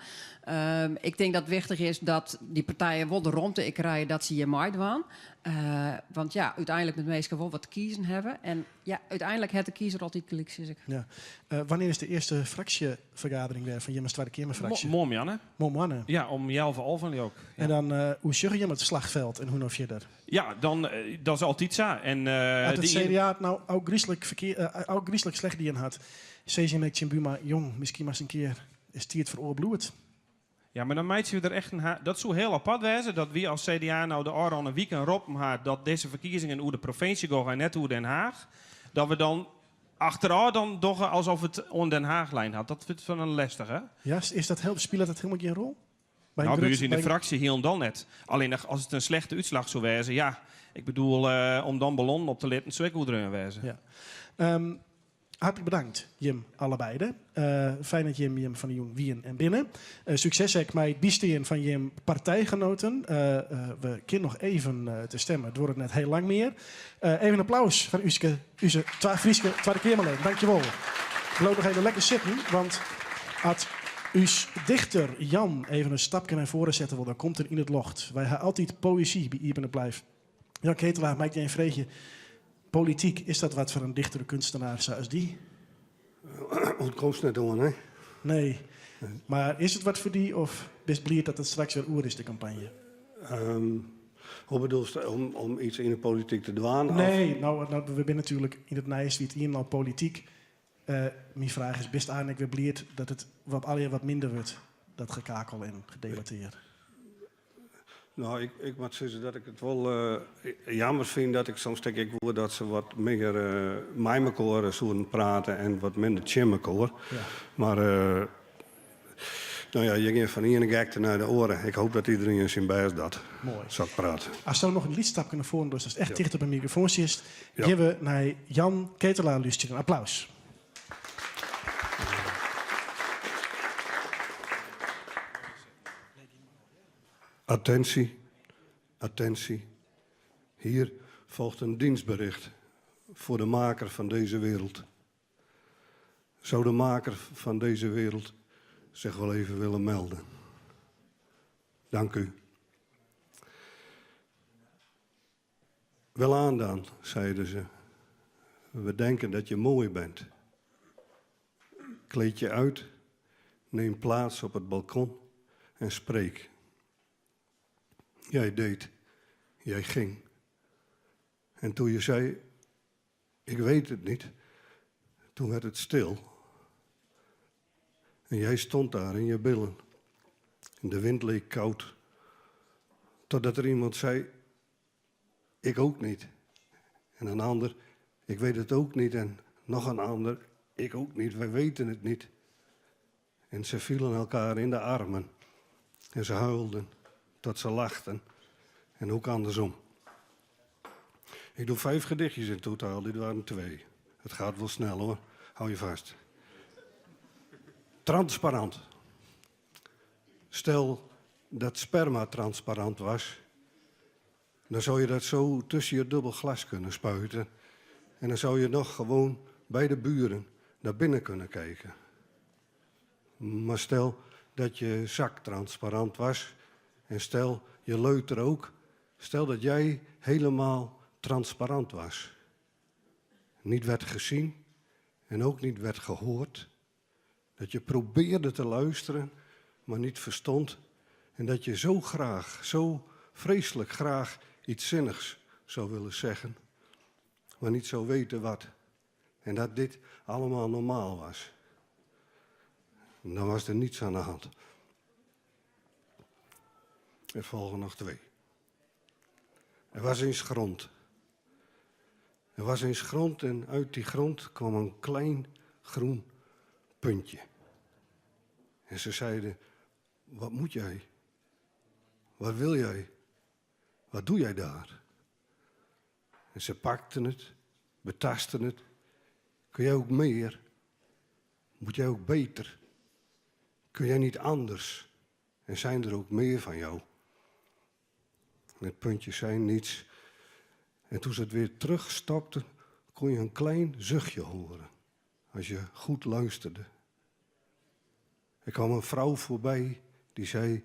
Um, ik tink dat it wichtich is dat dy partijen wol de romte ek krije dat se hjir meidwaan. Uh, want ja, úteinlik moatte minsken wol wat te kiezen hawwe. En ja, úteinlik hat de kiezer altyd gelyk, sis ik. Ja. Uh, wannear is de earste fraksjefergadering wer fan jimme Twadde Keamerfraksje? Moarn, Janne. Moarn. Ja, om healwei alven ook. Ja. En dan, uh, hoe sjogge jimme it slachfjild en hoe no fierder? Ja, dan, dat is altyd sa. En, uh, As it CDA it no ôfgryslik ferkear, ôfgryslik slecht dien hat, sizze jimme ek tsjin Buma, jong, miskien moatst in kear is tiid foar oar bloed. Ja, mar dan meitsje we der echt in ha. Dat soe hiel apart wêze, dat wy as CDA no de ôfrûne wiken roppen ha dat dizze ferkiezingen oer de provinsje gean en net oer Den Haag. Dat we dan achterôf dan dogge alsof it oan Den Haag lein hat. Dat wurdt fan in lestige. Ja, is dat heel, spilet dat hielendal gjin rol? By no, by ús yn de fraksje hielendal net. Allinnich as it in slechte útslach soe wêze, ja, ik bedoel, uh, om dan ballonnen op te litten, soe ek oerdreaun wêze. Ja. Um, hartlik bedankt, jim allebeide. Uh, fijn dat jim jim fan 'e jûn wienen en binne. Uh, sukses ek mei it bystean fan jim partijgenoaten. Uh, we kinne noch even te stimmen, it duorret net hiel lang mear. even in applaus foar úske, ús twa Fryske Twadde Keamerleden. Dankjewol. Bliuw noch even lekker sitten, want as ús dichter Jan even in stapke nei foaren sette wol, dan komt er yn it ljocht. Wy ha altyd poëzy by Iepen Up Live. Jan Ketelaar, mei ik dy even freegje? Polityk, is dat wat foar in dichter of keunstner sa as dy? Ûntkomst net oan, hè? Nee. Mar is it wat foar dy of bist bliid dat it straks wer oer is, de kampanje? Um, Hoe bedoelst om, om iets yn de polityk te dwaan? Nee, no, no, we binne natuerlik yn it nijs wie it ien en al polityk. Uh, myn fraach is, bist eins wer bliid dat it wat allegear wat minder wurdt, dat gekakel en gedebattear? No, ik, ik moat sizze dat ik it wol uh, jammer fyn dat ik soms tink ik woe dat se wat mear uh, mei mekoar soenen prate en wat minder tsjin mekoar. Ja. Mar uh, no ja, je gean fan iene gekte nei de oare. Ik hoop dat iedereen syn bêst docht. Moai. Sa't praat. Asto noch in lyts stapke nei foaren dochst, ast echt ticht op 'e mikrofoan sitst, ja. Gean we nei Jan Ketelaar lústerjen. Een applaus. Attentie, attentie. Hier volgt een dienstbericht voor de maker van deze wereld. Zou de maker van deze wereld zich wel even willen melden? Dank u. Welaan dan, zeiden ze. We denken dat je mooi bent. Kleed je uit, neem plaats op het balkon en spreek. Jij deed, jij ging. En toen je zei, ik weet het niet, toen werd het stil. En jij stond daar in je billen. En de wind leek koud. Totdat er iemand zei, ik ook niet. En een ander, ik weet het ook niet. En nog een ander, ik ook niet. Wij weten het niet. En ze vielen elkaar in de armen. En ze huilden tot ze lachten. En ook andersom. Ik doe vijf gedichtjes in totaal, dit waren twee. Het gaat wel snel hoor, hou je vast. Transparant. Stel dat sperma transparant was, dan zou je dat zo tussen je dubbel glas kunnen spuiten. En dan zou je nog gewoon bij de buren naar binnen kunnen kijken. Maar stel dat je zak transparant was en stel je leuter ook. Stel dat jij helemaal transparant was. Niet werd gezien en ook niet werd gehoord. Dat je probeerde te luisteren, maar niet verstond. En dat je zo graag, zo vreselijk graag iets zinnigs zou willen zeggen, maar niet zou weten wat. En dat dit allemaal normaal was. En dan was er niets aan de hand. Er volgen nog twee. Er was eens grond. Er was eens grond en uit die grond kwam een klein groen puntje. En ze zeiden, wat moet jij? Wat wil jij? Wat doe jij daar? En ze pakten het, betasten het. Kun jij ook meer? Moet jij ook beter? Kun jij niet anders? En zijn er ook meer van jou? En het puntje zei niets. En toen ze het weer terugstopten, kon je een klein zuchtje horen. Als je goed luisterde. Er kwam een vrouw voorbij die zei: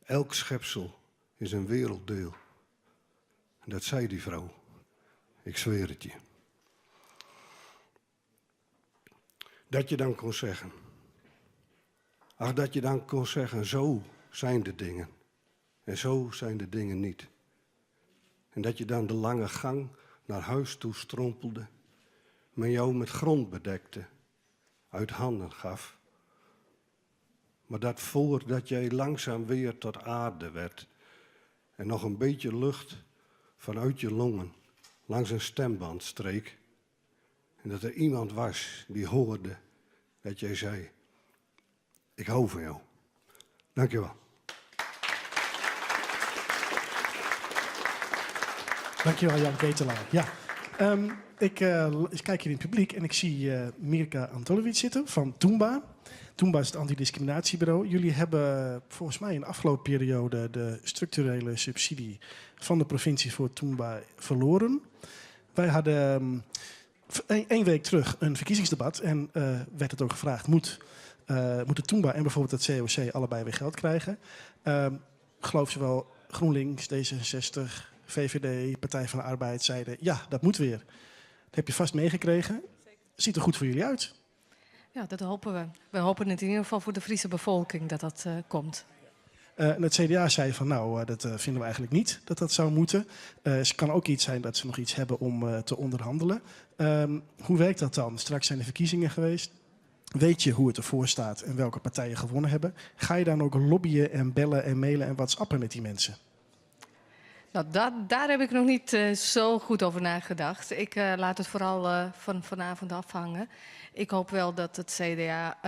Elk schepsel is een werelddeel. En dat zei die vrouw. Ik zweer het je. Dat je dan kon zeggen. Ach, dat je dan kon zeggen, zo zijn de dingen. En zo zijn de dingen niet. En dat je dan de lange gang naar huis toe strompelde, men jou met grond bedekte, uit handen gaf. Maar dat voordat jij langzaam weer tot aarde werd en nog een beetje lucht vanuit je longen langs een stemband streek. En dat er iemand was die hoorde dat jij zei, ik hou van jou. Dankjewel. Dankjewel Jan Ketelaar. Ja. Um, ik uh, kijk hier in het publiek en ik zie uh, Mirka Antolovic zitten van Tûmba. Tûmba is het antidiscriminatiebureau. Jullie hebben volgens mij in de afgelopen periode de structurele subsidie van de provincie voor Tûmba verloren. Wij hadden um, één week terug een verkiezingsdebat en uh, werd het ook gevraagd: moet, uh, moeten Tûmba en bijvoorbeeld het COC allebei weer geld krijgen? Uh, geloof ze wel GroenLinks, D66, VVD, Partij van de Arbeid zeiden: ja, dat moet weer. Dat heb je vast meegekregen. Ziet er goed voor jullie uit. Ja, dat hopen we. We hopen het in ieder geval voor de Friese bevolking dat dat uh, komt. En het CDA zei van nou, dat vinden we eigenlijk niet dat dat zou moeten. Het kan ook iets zijn dat ze nog iets hebben om te onderhandelen. Hoe werkt dat dan? Straks zijn de verkiezingen geweest. Weet je hoe het ervoor staat en welke partijen gewonnen hebben? Ga je dan ook lobbyen en bellen en mailen en whatsappen met die mensen? Nou, daar heb ik nog niet zo goed over nagedacht. Ik laat het vooral van vanavond afhangen. Ik hoop wel dat het CDA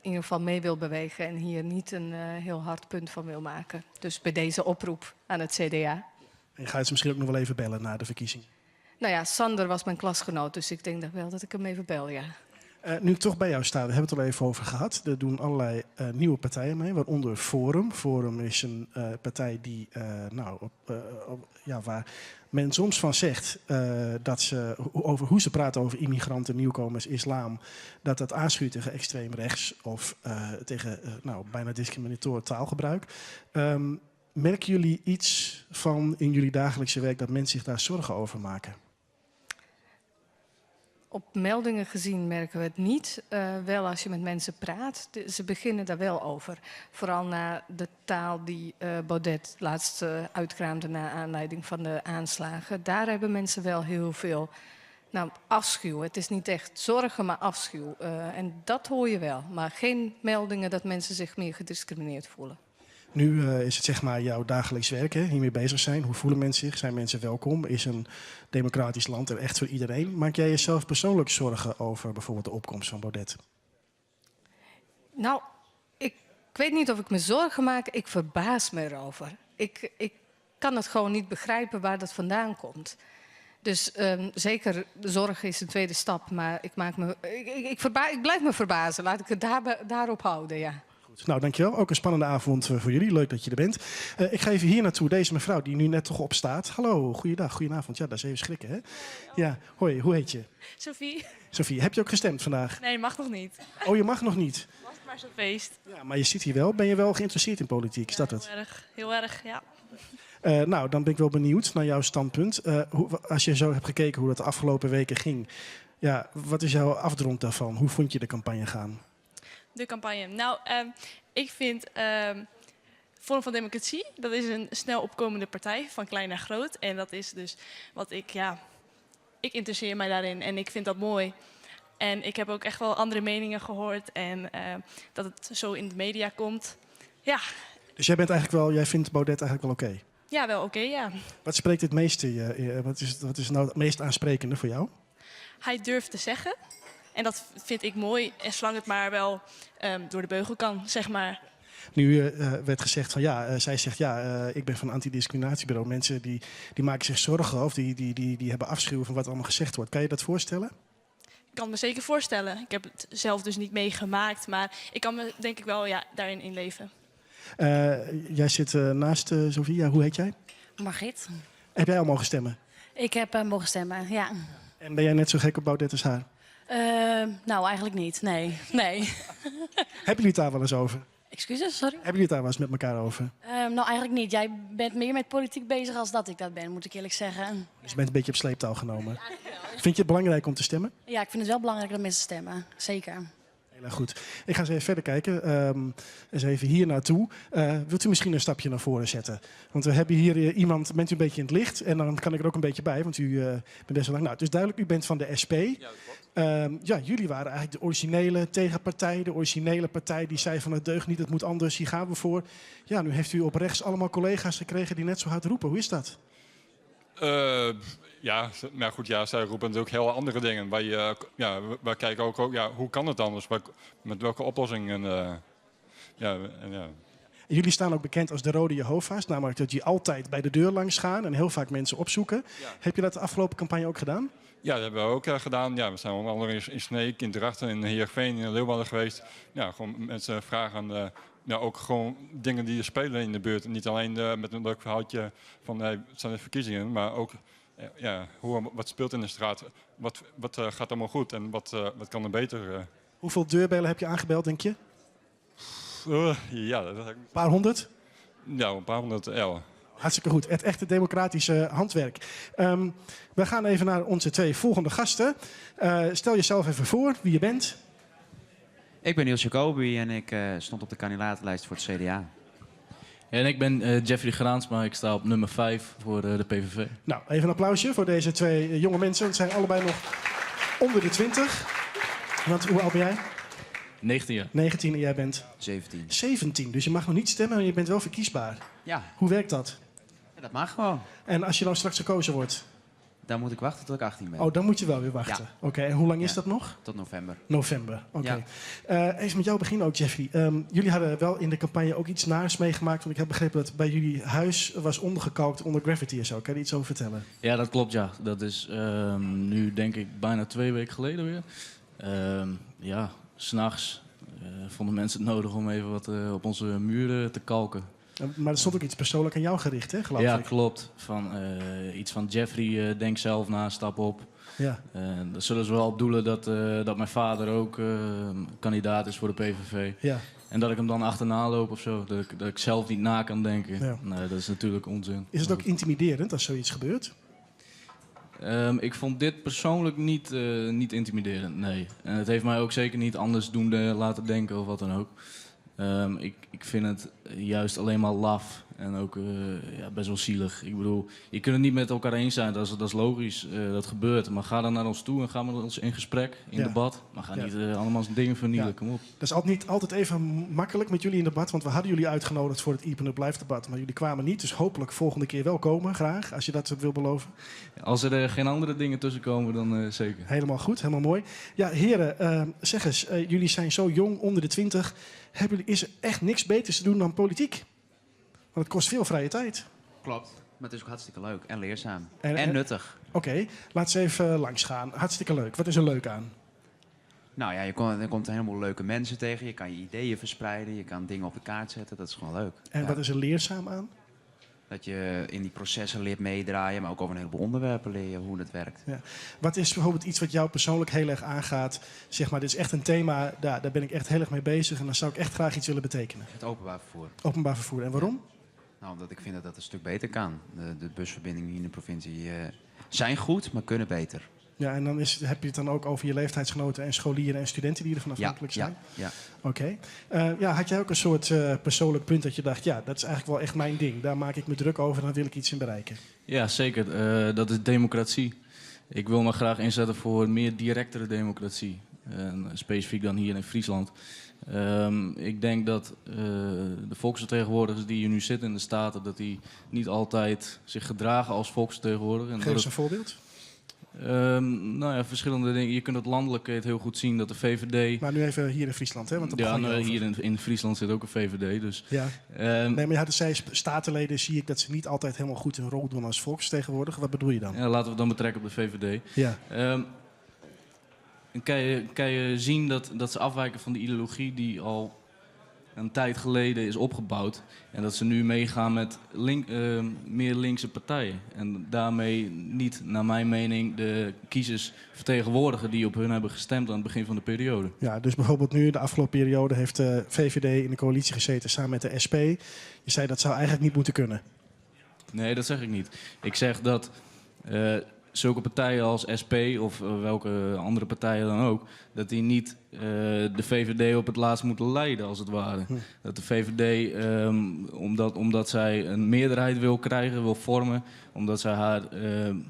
in ieder geval mee wil bewegen en hier niet een heel hard punt van wil maken. Dus bij deze oproep aan het CDA. En ga je ze misschien ook nog wel even bellen na de verkiezing? Nou ja, Sander was mijn klasgenoot, dus ik denk dat wel dat ik hem even bel, ja. Nu ik toch bij jou sta, we hebben het al even over gehad. Er doen allerlei nieuwe partijen mee, waaronder Forum. Forum is een partij die, nou, op, ja, waar men soms van zegt dat ze, over hoe ze praten over immigranten, nieuwkomers, islam, dat dat aanschuurt tegen extreem rechts of tegen nou, bijna discriminator taalgebruik. Merken jullie iets van in jullie dagelijkse werk dat mensen zich daar zorgen over maken? Op meldingen gezien merken we het niet. Wel als je met mensen praat, ze beginnen daar wel over. Vooral na de taal die Baudet laatst uitkraamde naar aanleiding van de aanslagen. Daar hebben mensen wel heel veel, nou, afschuw. Het is niet echt zorgen, maar afschuw. En dat hoor je wel. Maar geen meldingen dat mensen zich meer gediscrimineerd voelen. Nu is het zeg maar jouw dagelijks werk, hè? Hiermee bezig zijn. Hoe voelen mensen zich? Zijn mensen welkom? Is een democratisch land er echt voor iedereen? Maak jij jezelf persoonlijk zorgen over bijvoorbeeld de opkomst van Baudet? Nou, ik weet niet of ik me zorgen maak. Ik verbaas me erover. Ik kan het gewoon niet begrijpen waar dat vandaan komt. Dus zeker zorgen is een tweede stap, maar ik, maak me, ik, ik, ik, verba-, ik blijf me verbazen. Laat ik het daarop houden, ja. Goed. Nou, dankjewel. Ook een spannende avond voor jullie. Leuk dat je er bent. Ik ga even hier naartoe. Deze mevrouw die nu net toch opstaat. Hallo, goeiedag, goedenavond. Ja, dat is even schrikken, hè? Ja, hoi, hoe heet je? Sophie. Sophie, heb je ook gestemd vandaag? Nee, mag nog niet. Oh, je mag nog niet? Was het maar zo'n feest. Ja, maar je zit hier wel. Ben je wel geïnteresseerd in politiek? Is dat het? Heel erg, heel erg, ja. Nou, dan ben ik wel benieuwd naar jouw standpunt. Als je zo hebt gekeken hoe dat de afgelopen weken ging. Ja, wat is jouw afdronk daarvan? Hoe vond je de campagne gaan? De campagne. Nou, ik vind Forum van Democratie, dat is een snel opkomende partij, van klein naar groot. En dat is dus wat ik, ja, ik interesseer mij daarin en ik vind dat mooi. En ik heb ook echt wel andere meningen gehoord en dat het zo in de media komt. Ja. Dus jij bent eigenlijk wel, jij vindt Baudet eigenlijk wel oké? Ja, wel oké, ja. Wat spreekt het meeste, wat is nou het meest aansprekende voor jou? Hij durft te zeggen. En dat vind ik mooi, en zolang het maar wel door de beugel kan, zeg maar. Nu werd gezegd van ja, zij zegt ja, ik ben van een antidiscriminatiebureau. Mensen die maken zich zorgen of die hebben afschuw van wat allemaal gezegd wordt. Kan je dat voorstellen? Ik kan me zeker voorstellen. Ik heb het zelf dus niet meegemaakt, maar ik kan me denk ik wel, ja, daarin inleven. Jij zit naast Sophie. Ja, hoe heet jij? Margit. Heb jij al mogen stemmen? Ik heb mogen stemmen, ja. En ben jij net zo gek op Baudet als haar? Nou, eigenlijk niet. Nee. Nee. Hebben jullie het daar wel eens over? Excuses, sorry? Hebben jullie het daar wel eens met elkaar over? Nou, eigenlijk niet. Jij bent meer met politiek bezig als dat ik dat ben, moet ik eerlijk zeggen. Dus je bent een beetje op sleeptouw genomen. Ja, eigenlijk wel. Vind je het belangrijk om te stemmen? Ja, ik vind het wel belangrijk dat mensen stemmen. Zeker. Heel erg goed. Ik ga eens even verder kijken. Eens even hier naartoe. Wilt u misschien een stapje naar voren zetten? Want we hebben hier iemand, bent u een beetje in het licht? En dan kan ik er ook een beetje bij, want u bent best wel lang. Het is duidelijk, u bent van de SP. Ja, dat klopt. Jullie waren eigenlijk de originele tegenpartij. De originele partij die zei van het deugt niet, het moet anders, hier gaan we voor. Ja, nu heeft u op rechts allemaal collega's gekregen die net zo hard roepen. Hoe is dat? Ja, maar goed, ja, zij roepen natuurlijk heel andere dingen. Wij kijken ook, hoe kan het anders? Met welke oplossing? En ja, en ja. En jullie staan ook bekend als de Rode Jehovah's, namelijk dat jullie altijd bij de deur langs gaan en heel vaak mensen opzoeken. Heb je dat de afgelopen campagne ook gedaan? Ja, dat hebben we ook gedaan. Ja, we zijn onder andere in Sneek, in Drachten, in Heerenveen, in Leeuwarden geweest. Ja, gewoon mensen vragen ook gewoon dingen die er spelen in de buurt. Niet alleen met een leuk verhaaltje van hey, het zijn de verkiezingen, maar ook wat speelt in de straat, wat gaat allemaal goed en wat kan er beter. Hoeveel deurbellen heb je aangebeld, denk je? Ja, dat heb ik Een paar honderd? Ja, een paar honderd, ja. Hartstikke goed. Het echte democratische handwerk. We gaan even naar onze twee volgende gasten. Stel jezelf even voor wie je bent. Ik ben Niels Jacobi en ik stond op de kandidatenlijst voor het CDA. En ik ben eh, Jeffrey Graansma, ik sta op nummer 5 voor eh, de PVV. Nou, even een applausje voor deze twee eh, jonge mensen. Het zijn allebei nog onder de 20. Want hoe oud ben jij? 19 jaar. 19 en jij bent? 17. 17, dus je mag nog niet stemmen, maar je bent wel verkiesbaar. Ja. Hoe werkt dat? Ja, dat mag gewoon. En als je nou straks gekozen wordt? Dan moet ik wachten tot ik 18 ben. Oh, dan moet je wel weer wachten. Ja. Oké, en hoe lang is Ja. dat nog? Tot november. November, oké. Ja. Eh, even met jou beginnen ook, Jeffrey. Jullie hadden wel in de campagne ook iets naars meegemaakt. Want ik heb begrepen dat bij jullie huis was ondergekalkt onder graffiti en zo. Kan je er iets over vertellen? Ja, dat klopt, ja. Dat is nu denk ik bijna 2 weken geleden weer. Ja, s'nachts vonden mensen het nodig om even wat op onze muren te kalken. Maar er stond ook iets persoonlijk aan jou gericht, hè, geloof ja, ik? klopt. Van, iets van Jeffrey, denk zelf na, stap op. Ja. Daar zullen ze wel op doelen dat mijn vader ook kandidaat is voor de PVV. Ja. En dat ik hem dan achterna loop of zo. Dat ik zelf niet na kan denken. Ja. Nee, dat is natuurlijk onzin. Is het ook intimiderend als zoiets gebeurt? Ik vond dit persoonlijk niet intimiderend, nee. En het heeft mij ook zeker niet anders doende laten denken of wat dan ook. Ik vind het juist alleen maar laf en ook best wel zielig. Ik bedoel, je kunt het niet met elkaar eens zijn, dat is logisch, dat gebeurt. Maar ga dan naar ons toe en ga met ons in gesprek, in debat. Maar ga niet allemaal zijn dingen vernielen, kom op. Dat is niet altijd even makkelijk met jullie in debat, want we hadden jullie uitgenodigd voor het Iepen Up Live debat, maar jullie kwamen niet. Dus hopelijk volgende keer wel komen, graag, als je dat wil beloven. Als er geen andere dingen tussen komen, dan zeker. Helemaal goed, helemaal mooi. Ja, heren, zeg eens, jullie zijn zo jong, onder de 20. Is er echt niks beters te doen dan politiek? Want het kost veel vrije tijd. Klopt, maar het is ook hartstikke leuk en leerzaam. En nuttig. Oké, laat ze even langs gaan. Hartstikke leuk. Wat is er leuk aan? Je komt een heleboel leuke mensen tegen. Je kan je ideeën verspreiden, je kan dingen op de kaart zetten. Dat is gewoon leuk. En wat is er leerzaam aan? Dat je in die processen leert meedraaien, maar ook over een heleboel onderwerpen leer je hoe dat werkt. Ja. Wat is bijvoorbeeld iets wat jou persoonlijk heel erg aangaat? Dit is echt een thema, daar ben ik echt heel erg mee bezig en dan zou ik echt graag iets willen betekenen. Het openbaar vervoer. Openbaar vervoer. En waarom? Ja. Omdat ik vind dat dat een stuk beter kan. De busverbindingen hier in de provincie zijn goed, maar kunnen beter. Ja, en dan heb je het dan ook over je leeftijdsgenoten en scholieren en studenten die ervan afhankelijk zijn? Ja. Oké. Had jij ook een soort persoonlijk punt dat je dacht, ja, dat is eigenlijk wel echt mijn ding. Daar maak ik me druk over en daar wil ik iets in bereiken. Ja, zeker. Dat is democratie. Ik wil me graag inzetten voor meer directere democratie. En specifiek dan hier in Friesland. Ik denk dat de volksvertegenwoordigers die hier nu zitten in de Staten, dat die niet altijd zich gedragen als volksvertegenwoordiger. En Geef dat eens het een voorbeeld. Verschillende dingen. Je kunt het landelijk het heel goed zien dat de VVD... Maar nu even hier in Friesland, hè? Want daar Ja, begon je over. hier in Friesland zit ook een VVD, dus, Ja. Nee, maar je had het zei, statenleden zie ik dat ze niet altijd helemaal goed hun rol doen als volksvertegenwoordiger. Wat bedoel je dan? Ja, laten we het dan betrekken op de VVD. Dan kan je zien dat ze afwijken van de ideologie die al een tijd geleden is opgebouwd. En dat ze nu meegaan met meer linkse partijen. En daarmee niet, naar mijn mening, de kiezers vertegenwoordigen die op hun hebben gestemd aan het begin van de periode. Ja, dus bijvoorbeeld nu, de afgelopen periode, heeft de VVD in de coalitie gezeten samen met de SP. Je zei dat zou eigenlijk niet moeten kunnen. Nee, dat zeg ik niet. Ik zeg dat zulke partijen als SP of welke andere partijen dan ook, dat die niet de VVD op het laatst moeten leiden, als het ware. Dat de VVD, omdat zij een meerderheid wil krijgen, wil vormen, omdat zij haar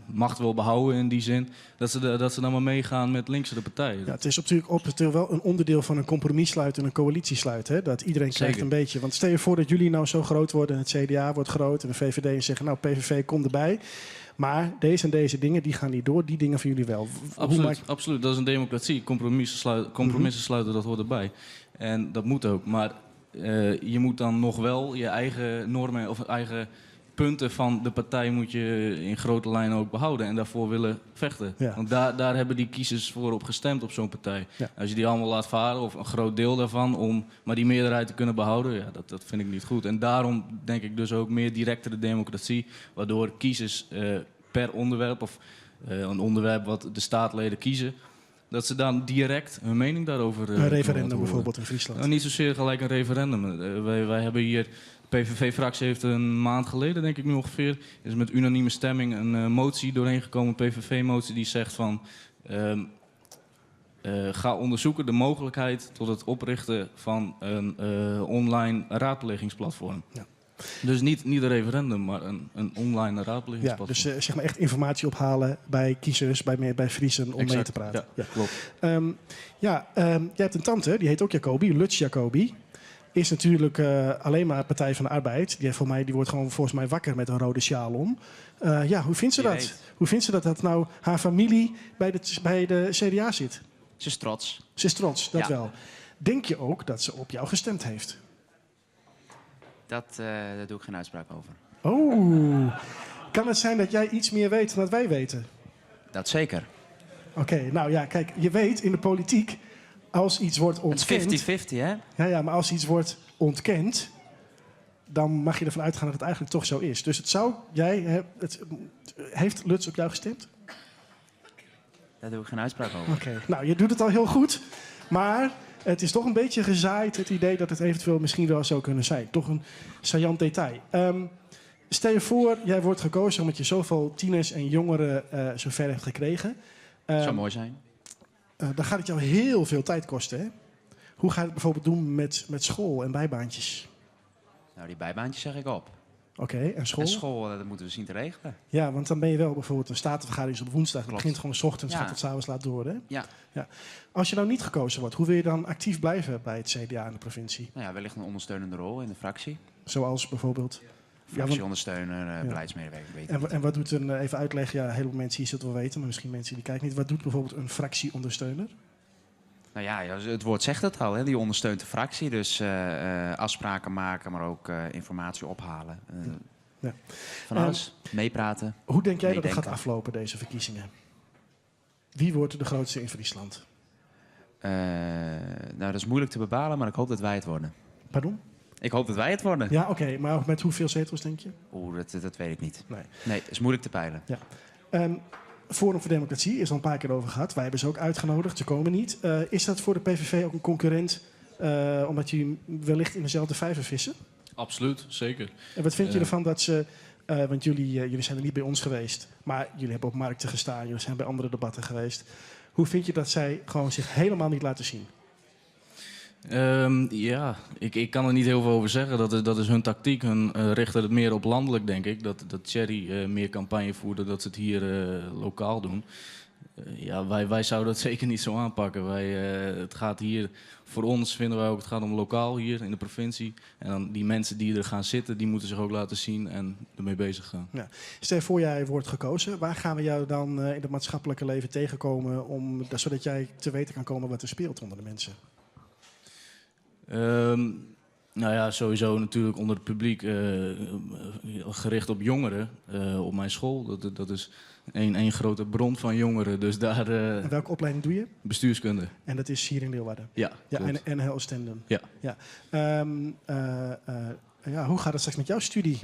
macht wil behouden in die zin, dat ze dan maar meegaan met linkse partijen. Ja, het is natuurlijk wel een onderdeel van een compromis sluiten en een coalitie sluiten. Hè? Dat iedereen krijgt een beetje. Want stel je voor dat jullie nou zo groot worden en het CDA wordt groot en de VVD en zeggen, nou, PVV komt erbij. Maar deze en deze dingen, die gaan niet door, die dingen van jullie wel. Hoe Absoluut, maak absoluut. Dat is een democratie. Compromissen sluiten, dat hoort erbij. En dat moet ook. Maar je moet dan nog wel je eigen normen of eigen punten van de partij moet je in grote lijnen ook behouden en daarvoor willen vechten. Want daar hebben die kiezers voor op gestemd op zo'n partij. Als je die allemaal laat varen, of een groot deel daarvan, om maar die meerderheid te kunnen behouden, ja, dat vind ik niet goed. En daarom denk ik dus ook meer directere democratie, waardoor kiezers per onderwerp of een onderwerp wat de staatleden kiezen, dat ze dan direct hun mening daarover Een kunnen referendum laten horen. bijvoorbeeld in Friesland. Nou, niet zozeer gelijk een referendum. Wij hebben hier, de P V V-fractie heeft een maand geleden, denk ik nu ongeveer, is met unanieme stemming een motie doorheen gekomen, een P V V-motie die zegt van, ga onderzoeken de mogelijkheid tot het oprichten van een online raadplegingsplatform. Dus niet, niet een referendum, maar een, een online Ja, raadplegingsplatform. dus eh, zeg maar echt informatie ophalen bij kiezers, bij, bij Friesen om mee Exact, te praten. Ja, klopt. Ja, jij hebt een tante, die heet ook Jacobi, Lutz Jacobi. Is natuurlijk alleen maar Partij van de Arbeid. Die, heeft voor mij, die wordt gewoon volgens mij wakker met een rode sjaal om. Ja, hoe vindt ze Wie dat? weet. Hoe vindt ze dat dat nou haar familie bij de CDA zit? Ze is trots. Ze is trots, dat Ja. wel. Denk je ook dat ze op jou gestemd heeft? Dat, daar doe ik geen uitspraak over. Oh, kan het zijn dat jij iets meer weet dan dat wij weten? Dat zeker. Oké, nou ja, kijk, je weet in de politiek, als iets wordt Het is ontkend... 50-50, hè? Ja, ja, maar als iets wordt ontkend, dan mag je ervan uitgaan dat het eigenlijk toch zo is. Dus het zou, jij, het, heeft Lutz op jou gestemd? Daar doe ik geen uitspraak over. Oké, nou, je doet het al heel goed, maar het is toch een beetje gezaaid, het idee dat het eventueel misschien wel zou kunnen zijn. Toch een saillant detail. Stel je voor, jij wordt gekozen omdat je zoveel tieners en jongeren zover hebt gekregen. Zou mooi zijn. Dan gaat het jou heel veel tijd kosten, hè? Hoe ga je het bijvoorbeeld doen met school en bijbaantjes? Nou, die bijbaantjes zeg ik op. Oké, en school? En school, dat moeten we zien te regelen. Ja, want dan ben je wel bijvoorbeeld een statenvergadering is op woensdag. Dat Klopt. begint gewoon 's ochtends, Ja. gaat tot 's avonds laat door, hè? Ja. Ja. Als je nou niet gekozen wordt, hoe wil je dan actief blijven bij het CDA in de provincie? Nou ja, wellicht een ondersteunende rol in de fractie. Zoals bijvoorbeeld? Ja, want Fractieondersteuner, Ja. beleidsmedewerker, weet ik En, niet. en wat doet een, even uitleggen, ja, een heleboel mensen hier zullen het wel weten, maar misschien mensen die kijken niet. Wat doet bijvoorbeeld een fractieondersteuner? Nou ja, ja, het woord zegt het al, hè? Die ondersteunt de fractie. Dus afspraken maken, maar ook informatie ophalen. Van alles. Meepraten. Hoe denk jij dat het gaat meedenken. aflopen, deze verkiezingen? Wie wordt de grootste in Friesland? Nou, dat is moeilijk te bepalen, maar ik hoop dat wij het worden. Pardon? Ik hoop dat wij het worden. Ja, oké, maar met hoeveel zetels denk je? Oeh, dat weet ik niet. Nee. Nee, het is moeilijk te peilen. Ja. Forum voor Democratie is al een paar keer over gehad. Wij hebben ze ook uitgenodigd, ze komen niet. Is dat voor de PVV ook een concurrent, omdat jullie wellicht in dezelfde vijver vissen? Absoluut, zeker. En wat vind je ervan dat ze... want jullie zijn er niet bij ons geweest, maar jullie hebben op markten gestaan, jullie zijn bij andere debatten geweest. Hoe vind je dat zij gewoon zich helemaal niet laten zien? Ja, ik kan er niet heel veel over zeggen. Dat is hun tactiek. Hun richten het meer op landelijk, denk ik. Dat Thierry meer campagne voerde, dat ze het hier lokaal doen. Ja, wij zouden dat zeker niet zo aanpakken. Het gaat hier, voor ons vinden wij ook, het gaat om lokaal hier in de provincie. En dan die mensen die er gaan zitten, die moeten zich ook laten zien en ermee bezig gaan. Ja. Stel je voor, jij wordt gekozen. Waar gaan we jou dan in het maatschappelijke leven tegenkomen, zodat jij te weten kan komen wat er speelt onder de mensen? Sowieso natuurlijk onder het publiek gericht op jongeren op mijn school. Dat is één grote bron van jongeren. Dus daar En welke opleiding doe je? Bestuurskunde. En dat is hier in Leeuwarden? Ja, Ja, klopt. en NHL Stenden. Ja. Ja. Hoe gaat het straks met jouw studie?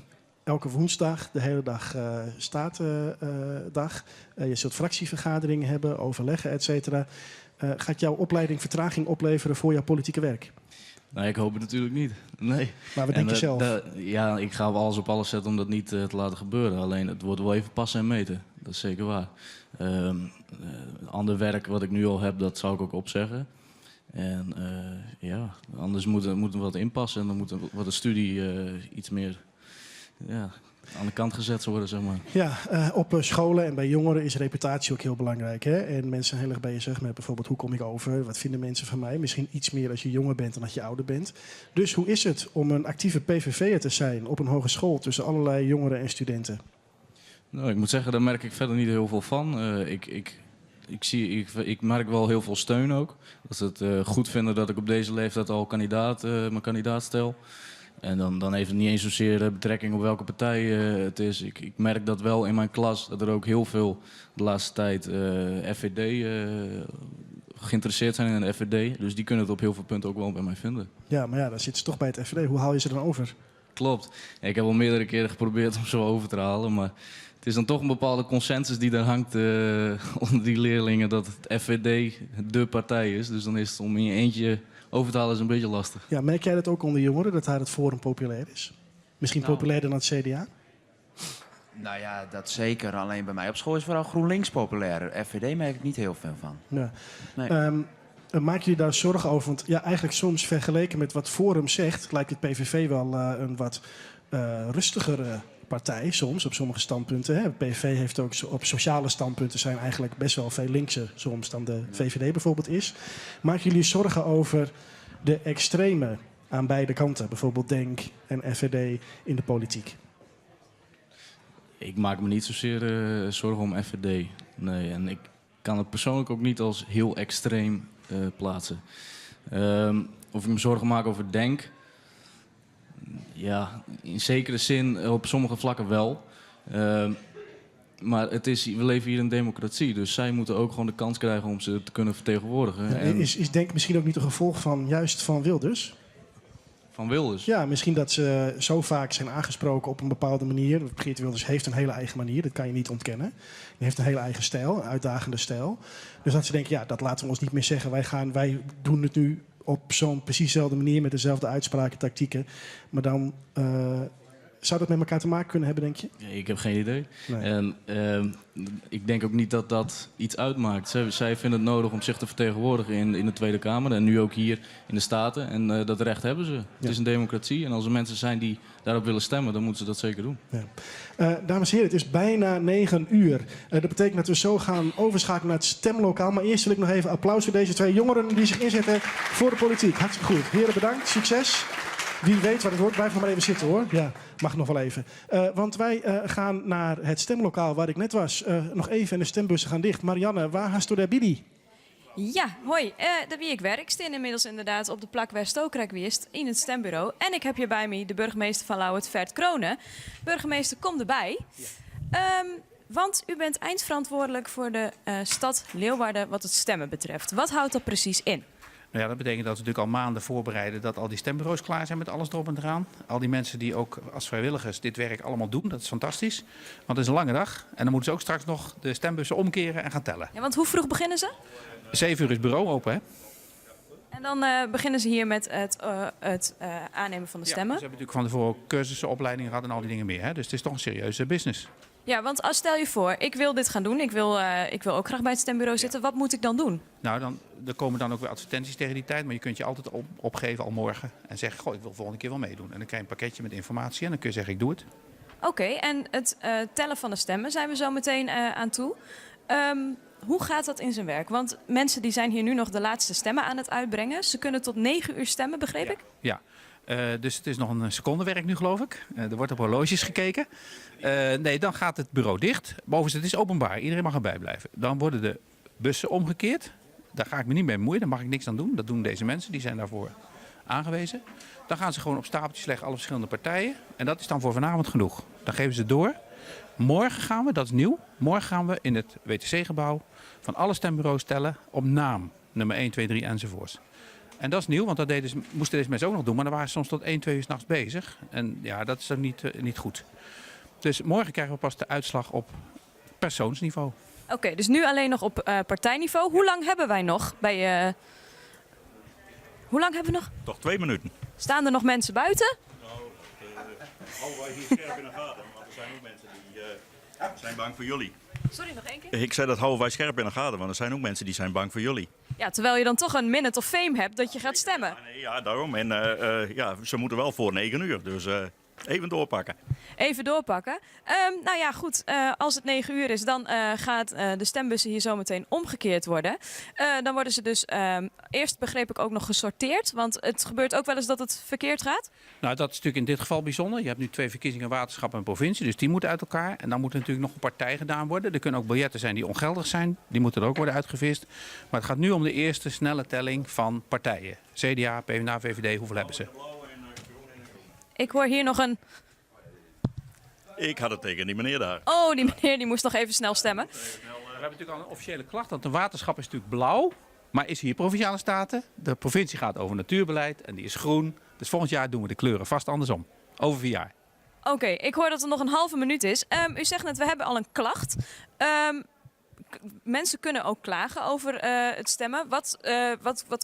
Elke woensdag, de hele dag statendag. Je zult fractievergaderingen hebben, overleggen, et cetera. Gaat jouw opleiding vertraging opleveren voor jouw politieke werk? Nou, ik hoop het natuurlijk niet. Nee. Maar wat denk je zelf? Ik ga alles op alles zetten om dat niet te laten gebeuren. Alleen het wordt wel even passen en meten. Dat is zeker waar. Ander werk wat ik nu al heb, dat zou ik ook opzeggen. En anders moet er wat inpassen. En dan moet wat de studie iets meer, ja, aan de kant gezet worden. Ja, op scholen en bij jongeren is reputatie ook heel belangrijk. Hè? En mensen zijn heel erg bezig met bijvoorbeeld hoe kom ik over? Wat vinden mensen van mij? Misschien iets meer als je jonger bent dan dat je ouder bent. Dus hoe is het om een actieve P V V'er te zijn op een hogeschool tussen allerlei jongeren en studenten? Ik moet zeggen, daar merk ik verder niet heel veel van. Ik merk wel heel veel steun ook. Dat ze het goed vinden dat ik op deze leeftijd al mijn kandidaat stel. En dan heeft het niet eens zozeer betrekking op welke partij het is. Ik merk dat wel in mijn klas, dat er ook heel veel de laatste tijd FVD geïnteresseerd zijn in de FVD. Dus die kunnen het op heel veel punten ook wel bij mij vinden. Ja, maar dan zitten ze toch bij het FVD. Hoe haal je ze dan over? Klopt. Ja, ik heb al meerdere keren geprobeerd om ze over te halen. Maar het is dan toch een bepaalde consensus die daar hangt onder die leerlingen dat het FVD de partij is. Dus dan is het om in je eentje over te halen is een beetje lastig. Ja, merk jij dat ook onder jongeren, dat daar het Forum populair is? Misschien populairder dan het CDA? Nou ja, dat zeker. Alleen bij mij op school is vooral GroenLinks populair. FVD merk ik niet heel veel van. Ja. Nee. Maak jullie daar zorgen over? Want eigenlijk soms vergeleken met wat Forum zegt, lijkt het PVV wel een wat rustigere partij soms op sommige standpunten. Hè. PVV heeft ook op sociale standpunten zijn eigenlijk best wel veel linkser soms dan de VVD bijvoorbeeld is. Maken jullie zorgen over de extreme aan beide kanten, bijvoorbeeld DENK en FVD in de politiek? Ik maak me niet zozeer zorgen om FVD. Nee, en ik kan het persoonlijk ook niet als heel extreem plaatsen. Of ik me zorgen maak over DENK? Ja, in zekere zin op sommige vlakken wel. Maar we leven hier in een democratie, dus zij moeten ook gewoon de kans krijgen om ze te kunnen vertegenwoordigen. Ja, is DENK misschien ook niet een gevolg van juist van Wilders? Van Wilders? Ja, misschien dat ze zo vaak zijn aangesproken op een bepaalde manier. Geert Wilders heeft een hele eigen manier, dat kan je niet ontkennen. Hij heeft een hele eigen stijl, een uitdagende stijl. Dus dat ze denken, ja, dat laten we ons niet meer zeggen. Wij doen het nu op zo'n precies dezelfde manier, met dezelfde uitspraken, tactieken. Maar dan zou dat met elkaar te maken kunnen hebben, denk je? Ja, ik heb geen idee. Nee. En ik denk ook niet dat dat iets uitmaakt. Zij vinden het nodig om zich te vertegenwoordigen in de Tweede Kamer en nu ook hier in de Staten. En dat recht hebben ze. Het is een democratie en als er mensen zijn die daarop willen stemmen, dan moeten ze dat zeker doen. Dames en heren, het is bijna 9 uur. Dat betekent dat we zo gaan overschakelen naar het stemlokaal. Maar eerst wil ik nog even applaus voor deze twee jongeren die zich inzetten voor de politiek. Hartstikke goed. Heren, bedankt. Succes. Wie weet wat het wordt. Blijf nog maar even zitten, hoor. Ja, mag nog wel even. Want wij gaan naar het stemlokaal waar ik net was. Nog even en de stembussen gaan dicht. Marianne, waar hast du daar Bidi? Ja, hoi. Daar wie ik werk. Ik sta inmiddels inderdaad op de plak waar Stookrek wist, in het stembureau. En ik heb hier bij me de burgemeester van Ljouwert, Ferd Crone. Burgemeester, kom erbij. Want u bent eindverantwoordelijk voor de stad Leeuwarden wat het stemmen betreft. Wat houdt dat precies in? Dat betekent dat we natuurlijk al maanden voorbereiden dat al die stembureaus klaar zijn met alles erop en eraan. Al die mensen die ook als vrijwilligers dit werk allemaal doen, dat is fantastisch. Want het is een lange dag en dan moeten ze ook straks nog de stembussen omkeren en gaan tellen. Ja, want hoe vroeg beginnen ze? 7 uur is het bureau open, hè? En dan beginnen ze hier met het aannemen van de Ja, stemmen. ze hebben natuurlijk van tevoren ook cursussen, opleidingen gehad en al die dingen meer. Hè? Dus het is toch een serieuze business. Ja, want stel je voor, ik wil dit gaan doen. Ik wil ook graag bij het stembureau zitten. Wat moet ik dan doen? Er komen dan ook weer advertenties tegen die tijd. Maar je kunt je altijd opgeven al morgen. En zeggen, goh, ik wil volgende keer wel meedoen. En dan krijg je een pakketje met informatie en dan kun je zeggen, ik doe het. Oké, en het tellen van de stemmen zijn we zo meteen aan toe. Hoe gaat dat in zijn werk? Want mensen die zijn hier nu nog de laatste stemmen aan het uitbrengen. Ze kunnen tot 9 uur stemmen, begreep ik? Ja. Dus het is nog een secondewerk nu, geloof ik. Er wordt op horloges gekeken. Nee, dan gaat het bureau dicht. Bovendien, het is openbaar. Iedereen mag erbij blijven. Dan worden de bussen omgekeerd. Daar ga ik me niet mee bemoeien. Daar mag ik niks aan doen. Dat doen deze mensen. Die zijn daarvoor aangewezen. Dan gaan ze gewoon op stapeltjes leggen alle verschillende partijen. En dat is dan voor vanavond genoeg. Dan geven ze door. Morgen gaan we, dat is nieuw, morgen gaan we in het W T C-gebouw van alle stembureaus tellen op naam. Nummer 1, 2, 3 enzovoorts. En dat is nieuw, want dat moesten deze mensen ook nog doen. Maar dan waren ze soms tot 1, 2 uur 's nachts bezig. En dat is dan niet goed. Dus morgen krijgen we pas de uitslag op persoonsniveau. Oké, dus nu alleen nog op partijniveau. Hoe lang hebben wij nog bij hoe lang hebben we nog? Toch 2 minuten. Staan er nog mensen buiten? Houden wij hier scherp in de gaten, want er zijn ook mensen die zijn bang voor jullie. Sorry, nog één keer? Ik zei dat houden wij scherp in de gaten, want er zijn ook mensen die zijn bang voor jullie. Ja, terwijl je dan toch een minute of fame hebt dat je gaat stemmen. Ja, nee, ja, daarom. En ze moeten wel voor 9 uur, dus even doorpakken. Even doorpakken. Als het 9 uur is, dan gaat de stembussen hier zometeen omgekeerd worden. Dan worden ze dus eerst begreep ik ook nog gesorteerd, want het gebeurt ook wel eens dat het verkeerd gaat. Dat is natuurlijk in dit geval bijzonder. Je hebt nu 2 verkiezingen, waterschap en provincie, dus die moeten uit elkaar. En dan moet er natuurlijk nog een partij gedaan worden. Er kunnen ook biljetten zijn die ongeldig zijn, die moeten er ook worden uitgevist. Maar het gaat nu om de eerste snelle telling van partijen. CDA, PvdA, VVD, hoeveel hebben ze? Ik hoor hier nog een... Ik had het tegen die meneer daar. Oh, die meneer die moest nog even snel stemmen. We hebben natuurlijk al een officiële klacht, want de waterschap is natuurlijk blauw. Maar is hier Provinciale Staten. De provincie gaat over natuurbeleid en die is groen. Dus volgend jaar doen we de kleuren vast andersom. Over 4 jaar. Oké, ik hoor dat er nog een halve minuut is. U zegt net, we hebben al een klacht. Mensen kunnen ook klagen over het stemmen.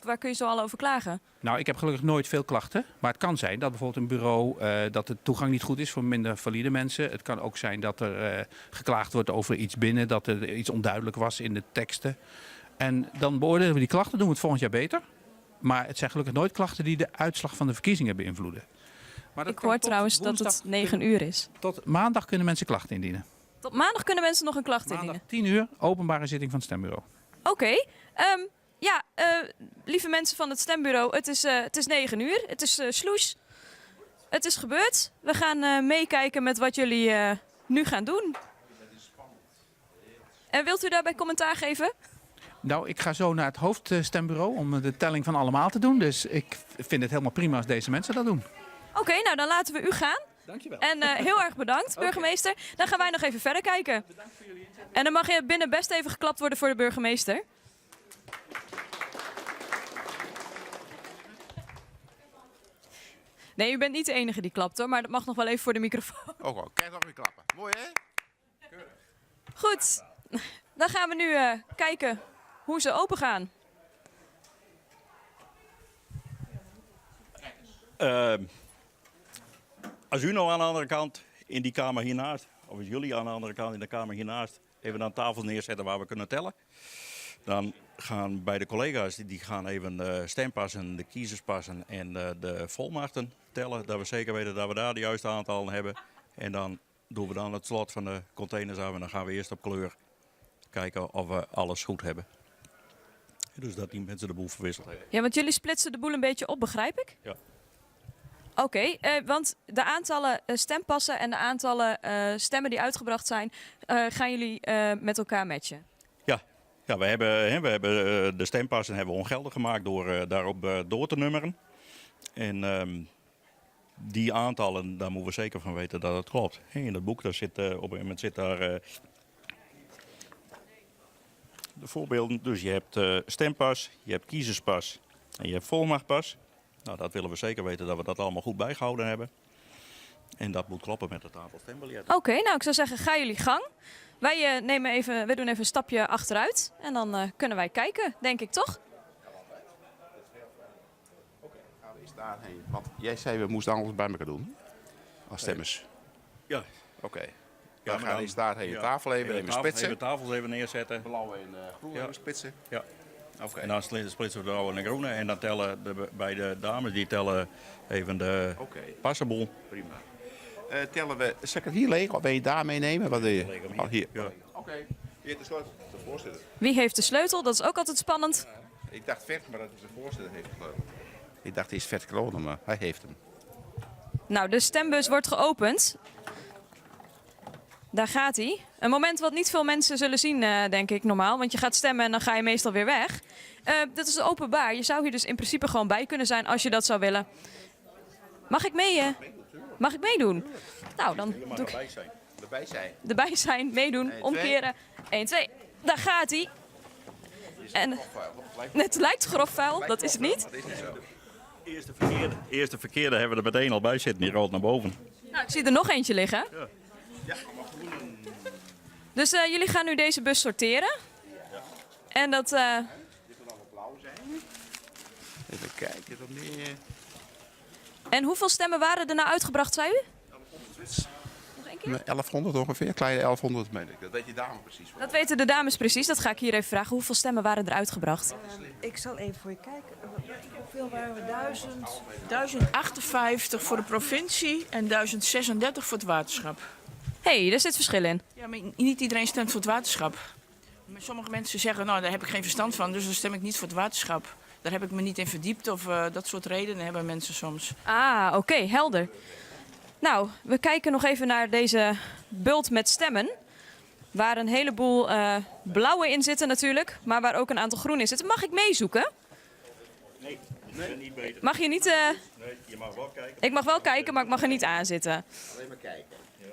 Waar kun je zo al over klagen? Ik heb gelukkig nooit veel klachten. Maar het kan zijn dat bijvoorbeeld een bureau, dat de toegang niet goed is voor minder valide mensen. Het kan ook zijn dat er geklaagd wordt over iets binnen, dat er iets onduidelijk was in de teksten. En dan beoordelen we die klachten, doen we het volgend jaar beter. Maar het zijn gelukkig nooit klachten die de uitslag van de verkiezingen beïnvloeden. Maar dat Ik kan hoor tot trouwens dat het woensdag 9 uur is. Tot maandag kunnen mensen klachten indienen. Tot maandag kunnen mensen nog een klacht indienen. 10 uur, openbare zitting van het stembureau. Oké. Ja, lieve mensen van het stembureau, het is 9 uur. Het is sloes. Het is gebeurd. We gaan meekijken met wat jullie nu gaan doen. En wilt u daarbij commentaar geven? Nou, ik ga zo naar het hoofdstembureau om de telling van allemaal te doen. Dus ik vind het helemaal prima als deze mensen dat doen. Oké, nou dan laten we u gaan. Dankjewel. En heel erg bedankt, burgemeester. Dan gaan wij nog even verder kijken. Bedankt voor jullie inzet. En dan mag je binnen best even geklapt worden voor de burgemeester. Nee, u bent niet de enige die klapt hoor, maar dat mag nog wel even voor de microfoon. Oh, oh, kijk nog weer klappen. Mooi hè? Keurig. Goed, dan gaan we nu kijken hoe ze open gaan. Als u nou aan de andere kant in die kamer hiernaast, of als jullie aan de andere kant in de kamer hiernaast even aan tafel neerzetten waar we kunnen tellen. Dan gaan bij de collega's, die gaan even de stempassen, de kiezerspassen en de volmachten tellen. Dat we zeker weten dat we daar de juiste aantallen hebben. En dan doen we dan het slot van de containers af en dan gaan we eerst op kleur kijken of we alles goed hebben. Dus dat die mensen de boel verwisseld hebben. Ja, want jullie splitsen de boel een beetje op, begrijp ik? Ja. Oké, want de aantallen stempassen en de aantallen stemmen die uitgebracht zijn, gaan jullie met elkaar matchen? Ja, ja, we hebben, hè, we hebben de stempassen hebben we ongeldig gemaakt door daarop door te nummeren. En die aantallen, daar moeten we zeker van weten dat het klopt. Hè, in dat boek, daar zit op een gegeven moment zit daar de voorbeelden. Dus je hebt stempas, je hebt kiezerspas en je hebt volmachtpas. Nou, dat willen we zeker weten dat we dat allemaal goed bijgehouden hebben. En dat moet kloppen met het aantal stembiljetten. Oké, ik zou zeggen, ga jullie gang. Wij nemen even, wij doen even een stapje achteruit en dan kunnen wij kijken, denk ik, toch? Oké, gaan we eens daarheen. Want jij zei we moesten alles bij elkaar doen, als stemmers. Ja. Oké. Ja, Dan maar gaan we dan eens daarheen de ja. tafel even, Even even splitsen. Even tafels even neerzetten. Blauwe en groene even splitsen. Ja. Oké. En dan splitsen we de blauwe en de groene. En dan tellen de, bij de dames, die tellen even de Oké. passenboel. Prima. Tellen we, zal ik het hier leeg of wil je daar meenemen? Wat wil je? Leeg hem hier. Oh, hier. Ja. Oké, hier heeft de sleutel. De voorzitter. Wie heeft de sleutel? Dat is ook altijd spannend. Ja, ik dacht Vert, maar dat is de voorzitter heeft de sleutel. Ik dacht, hij is Vert Kronen, maar hij heeft hem. Nou, de stembus wordt geopend. Daar gaat hij. Een moment wat niet veel mensen zullen zien, denk ik, normaal. Want je gaat stemmen en dan ga je meestal weer weg. Dat is openbaar. Je zou hier dus in principe gewoon bij kunnen zijn als je dat zou willen. Mag ik mee mag ik meedoen? Nou, dan Je mag doe ik erbij zijn. Erbij zijn. Erbij zijn, meedoen, 1, 2. omkeren. 1, 2. Daar gaat hij. En Grof vuil, toch? Lijkt het lijkt grof vuil, Lijkt dat is het grof niet. vuil, maar dat is niet zo. Eerste verkeerde hebben we er meteen al bij zitten, die rolt naar boven. Nou, ik zie er nog eentje liggen. Ja. Ja, allemaal groen. Dus jullie gaan nu deze bus sorteren. Ja. En dat Dit moet allemaal blauw zijn. Even kijken, wat meer. En hoeveel stemmen waren er nou uitgebracht, zei u? Nog één keer? Nee, 1100 ongeveer, kleine 1100 meen ik. Dat weet je dame precies. Dat weten de dames precies, dat ga ik hier even vragen. Hoeveel stemmen waren er uitgebracht? Ik zal even voor je kijken. Hoeveel waren we? 1058 voor de provincie en 1036 voor het waterschap. Hé, hey, daar zit verschil in. Ja, maar niet iedereen stemt voor het waterschap. Maar sommige mensen zeggen, nou, daar heb ik geen verstand van, dus dan stem ik niet voor het waterschap. Daar heb ik me niet in verdiept of dat soort redenen hebben mensen soms. Ah, oké, helder. Nou, we kijken nog even naar deze bult met stemmen. Waar een heleboel blauwe in zitten natuurlijk, maar waar ook een aantal groene in zitten. Mag ik meezoeken? Nee, dat is niet beter. Mag je niet Nee, je mag wel kijken. Ik mag wel kijken, maar ik mag er niet aan zitten. Alleen maar kijken. Ja.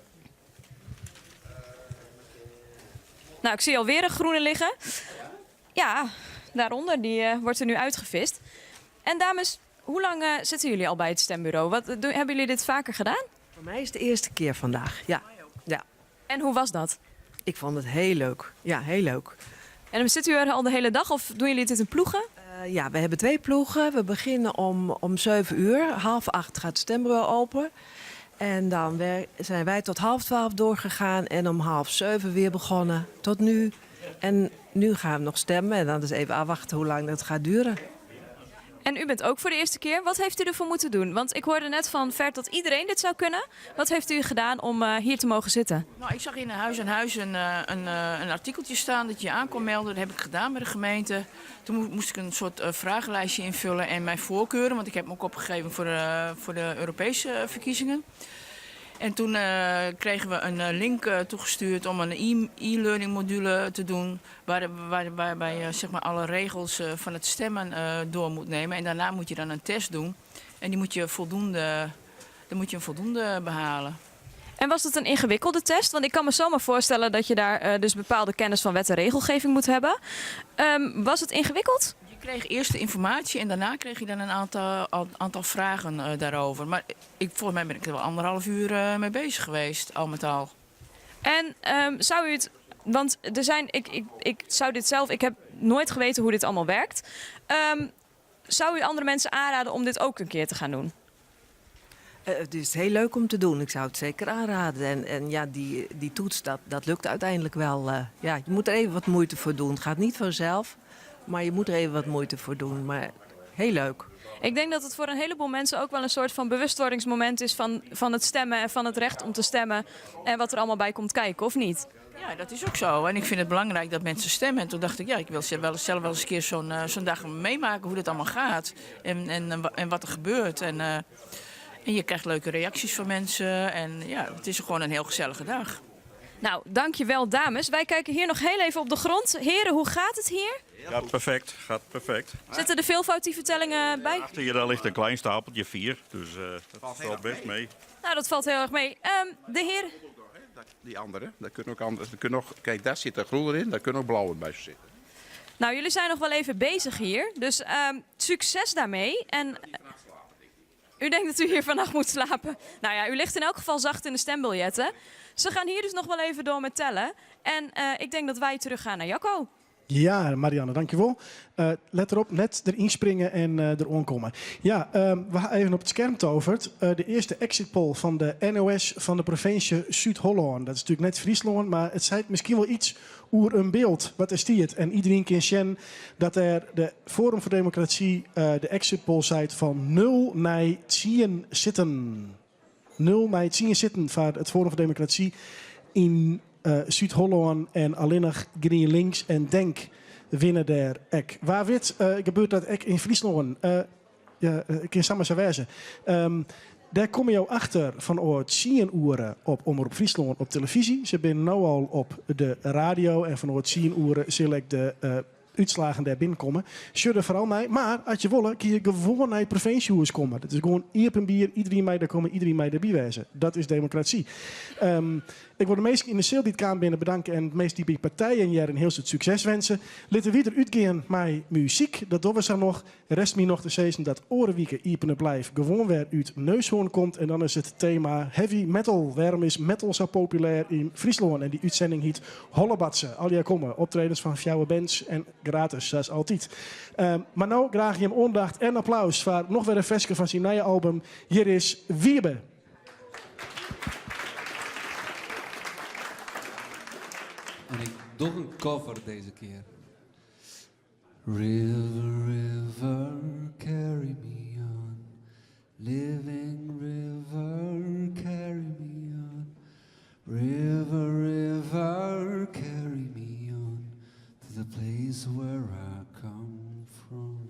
Nou, ik zie alweer een groene liggen. Ja, daaronder, die wordt er nu uitgevist. En dames, hoe lang zitten jullie al bij het stembureau? Hebben jullie dit vaker gedaan? Voor mij is het de eerste keer vandaag, ja. Ja. En hoe was dat? Ik vond het heel leuk. Ja, heel leuk. En zit u er al de hele dag of doen jullie dit in ploegen? Ja, we hebben 2 ploegen. We beginnen om 7 uur. Half acht gaat het stembureau open. En dan zijn wij tot half twaalf doorgegaan en om half zeven weer begonnen. Tot nu. En nu gaan we nog stemmen en dan is even afwachten hoe lang dat gaat duren. En u bent ook voor de eerste keer. Wat heeft u ervoor moeten doen? Want ik hoorde net van Vert dat iedereen dit zou kunnen. Wat heeft u gedaan om eh, hier te mogen zitten? Nou, ik zag in Huis aan Huis een, eh, een, eh, een artikeltje staan dat je je aan kon melden. Dat heb ik gedaan bij de gemeente. Toen moest ik een soort vragenlijstje invullen en mijn voorkeuren. Want ik heb me ook opgegeven voor de Europese verkiezingen. En toen kregen we een link toegestuurd om een e-learning module te doen. Waarbij je zeg maar, alle regels van het stemmen door moet nemen. En daarna moet je dan een test doen. En die moet je voldoende, dan moet je een voldoende behalen. En was dat een ingewikkelde test? Want ik kan me zomaar voorstellen dat je daar dus bepaalde kennis van wet en regelgeving moet hebben. Was het ingewikkeld? Je kreeg eerst de informatie en daarna kreeg je dan een aantal vragen daarover. Maar volgens mij ben ik er wel anderhalf uur mee bezig geweest, al met al. En zou u het. Want er zijn. Ik zou dit zelf. Ik heb nooit geweten hoe dit allemaal werkt. Zou u andere mensen aanraden om dit ook een keer te gaan doen? Het is heel leuk om te doen. Ik zou het zeker aanraden. En ja, die toets, dat lukt uiteindelijk wel. Ja, je moet er even wat moeite voor doen. Het gaat niet vanzelf, maar je moet er even wat moeite voor doen. Maar heel leuk. Ik denk dat het voor een heleboel mensen ook wel een soort van bewustwordingsmoment is van het stemmen en van het recht om te stemmen en wat er allemaal bij komt kijken, of niet? Ja, dat is ook zo. En ik vind het belangrijk dat mensen stemmen. En toen dacht ik, ja, ik wil zelf wel eens een keer zo'n dag meemaken hoe dat allemaal gaat. En wat er gebeurt. En je krijgt leuke reacties van mensen. En ja, het is gewoon een heel gezellige dag. Nou, dankjewel dames. Wij kijken hier nog heel even op de grond. Heren, hoe gaat het hier? Ja, perfect. Gaat perfect. Zitten er veel foutieve tellingen bij? Achter je daar ligt een klein stapeltje, 4. Dus dat valt best mee. Nou, dat valt heel erg mee. De heer... Die andere, daar kunnen ook andere, daar kunnen nog, kijk, daar zit er groen in, daar kunnen ook blauwe bij zitten. Nou, jullie zijn nog wel even bezig hier. Dus succes daarmee. En u denkt dat u hier vannacht moet slapen. Nou ja, u ligt in elk geval zacht in de stembiljetten. Ze gaan hier dus nog wel even door met tellen. En ik denk dat wij terug gaan naar Jacco. Ja, Marianne, dankjewel. Let erop, net erin springen en erom komen. Ja, we gaan even op het scherm toverd. De eerste exit poll van de NOS van de provincie Zuid-Holland. Dat is natuurlijk net Friesland, maar het zei misschien wel iets oer een beeld. Wat is die het? En iedereen kan zien dat er de Forum voor Democratie de exit poll zei van 0 naar 10 zitten. 0 naar 10 zitten van het Forum voor Democratie in Zuid-Holland en alleen nog GroenLinks en Denk winnen daar ek. Waar wit gebeurt dat ek in Friesland? Ja, ik kan samen zo wijzen. Daar kom je achter van oor 10 uren op Omroep Friesland op televisie. Ze zijn nu al op de radio en van oor 10 uren zal ik de uitslagen daar binnenkomen. Zullen vooral mij, maar als je wil, kun je gewoon naar het provinciehuis komen. Dat is gewoon iepen bier, iedereen mij daar komen, iedereen mij daarbij wezen. Dat is democratie. Ik wil de meesten in de zaal die het kamer binnen bedanken en de meesten die bij partijen hier een heel soort succes wensen. Laten we er uitgaan met muziek. Dat doen we zo nog. Rest me nog te zeggen dat Orenwieken Iepen Blijf gewoon weer uit Neushoorn komt. En dan is het thema heavy metal. Waarom is metal zo populair in Friesland? En die uitzending heet Hollebatsen. Al die komen. Optredens van fjouwe bands en gratis, dat is altijd. Maar nou graag je hem aandacht en applaus voor nog weer een versje van zijn nieuwe album. Hier is Wiebe. En ik doe een cover deze keer. River, river, carry me on. Living river, carry me on. River, river, carry me on to the place where I come from.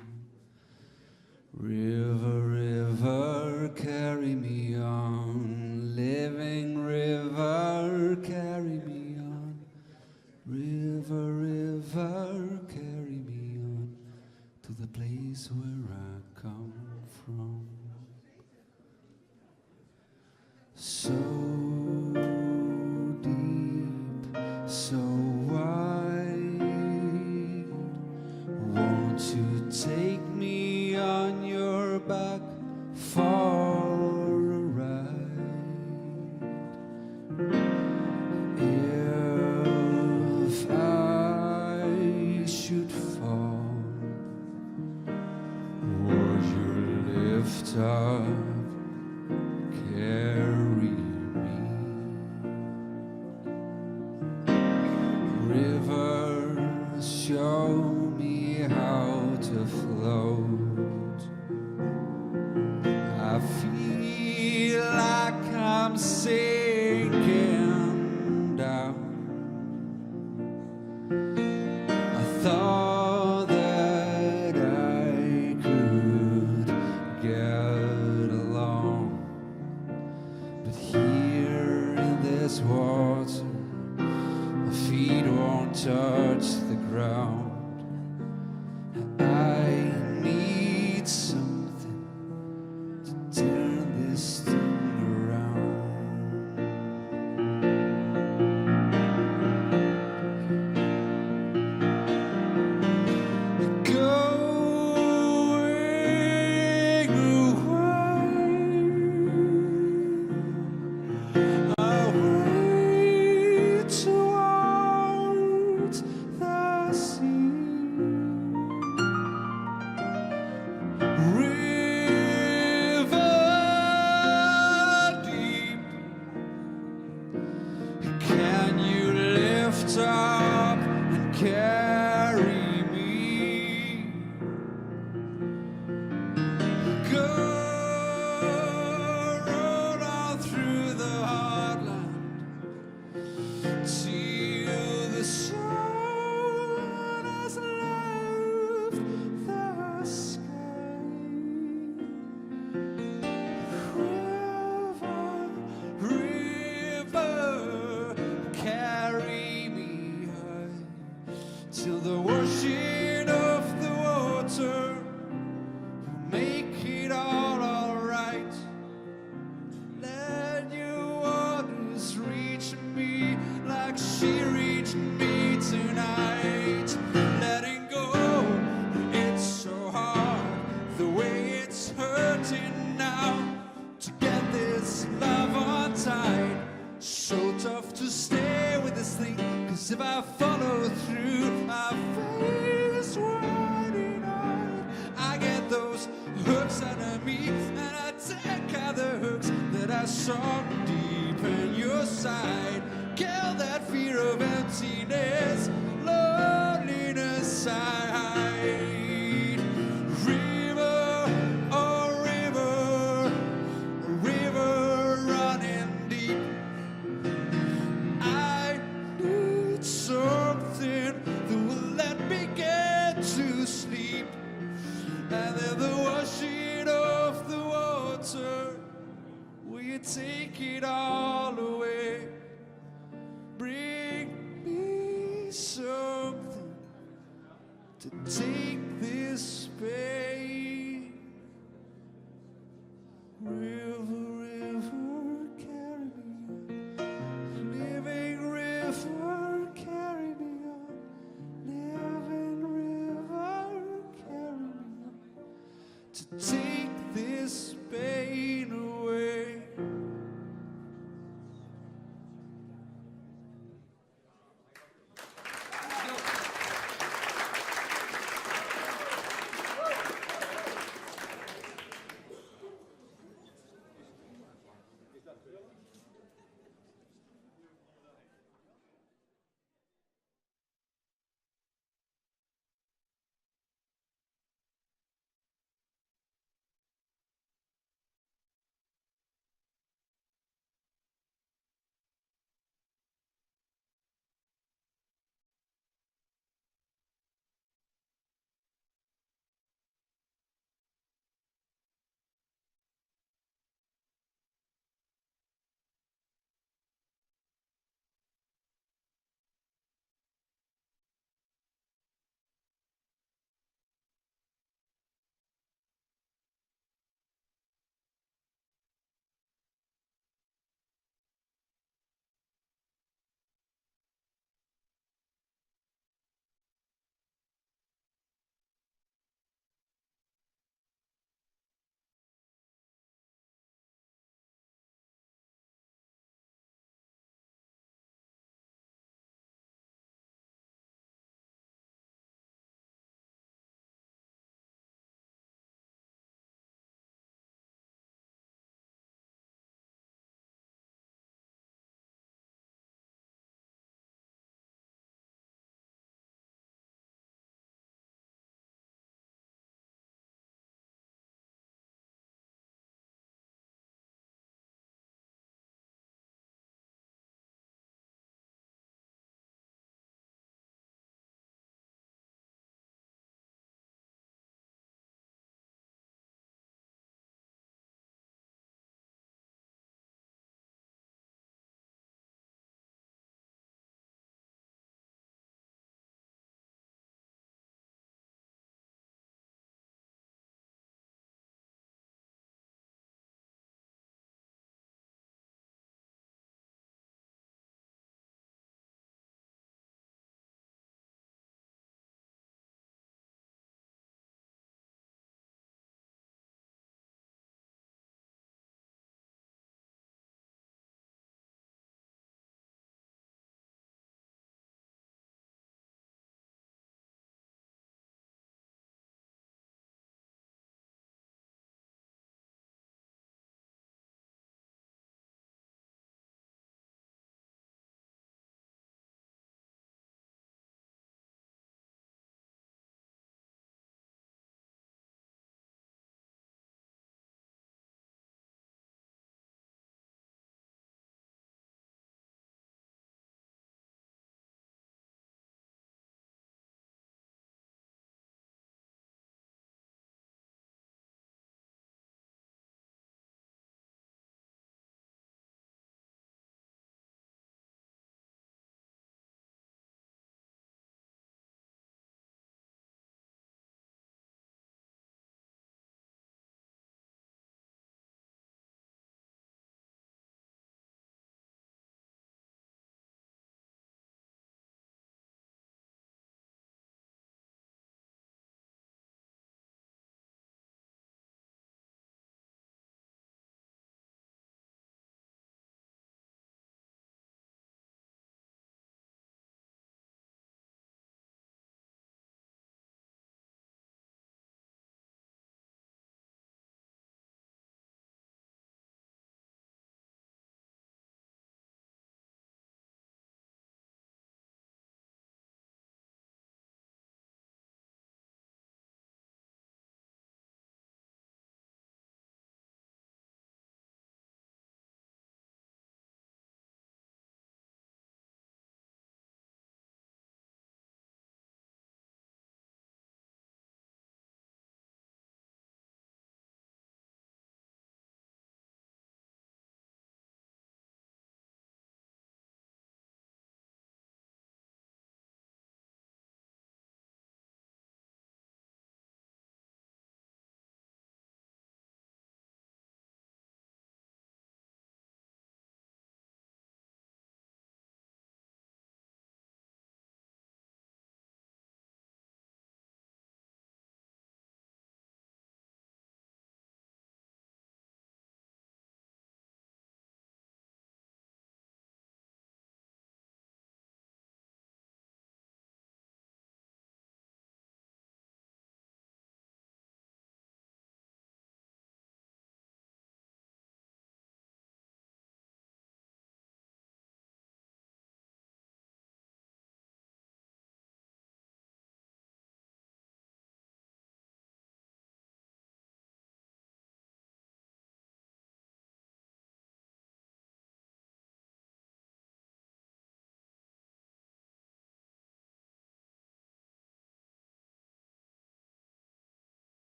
River, river, carry me on. Living river, carry me on. River, river, carry me on to the place where I come from. So deep, so wide, won't you take me on your back for a ride? If I should fall, would you lift up, carry me? River, show me how to float. I'm sinking down. I thought that I could get along, but here in this water, my feet won't touch the ground. I need something to turn this thing around. Going away, away towards the sea. River deep, can you lift up and carry me? Go roll on through the heartland till the sun has left the sky. River, river, carry me high till the washing of the water will make it all alright. Let your waters reach me like she reached me tonight. Letting go, it's so hard the way it's hurting now to get this love untied. So tough to stay with this thing, cause if I follow through, I face what denied. I get those hooks out of me, and I take out the hooks that I saw deep in your side. Kill that fear of emptiness, loneliness I hide. River, oh river, river running deep. I need something that will let me get to sleep. And then the washing of the water, will you take it all away? Bring me something to take this pain. River, river, carry me on. Living river, carry me on. Living river, carry me on. To take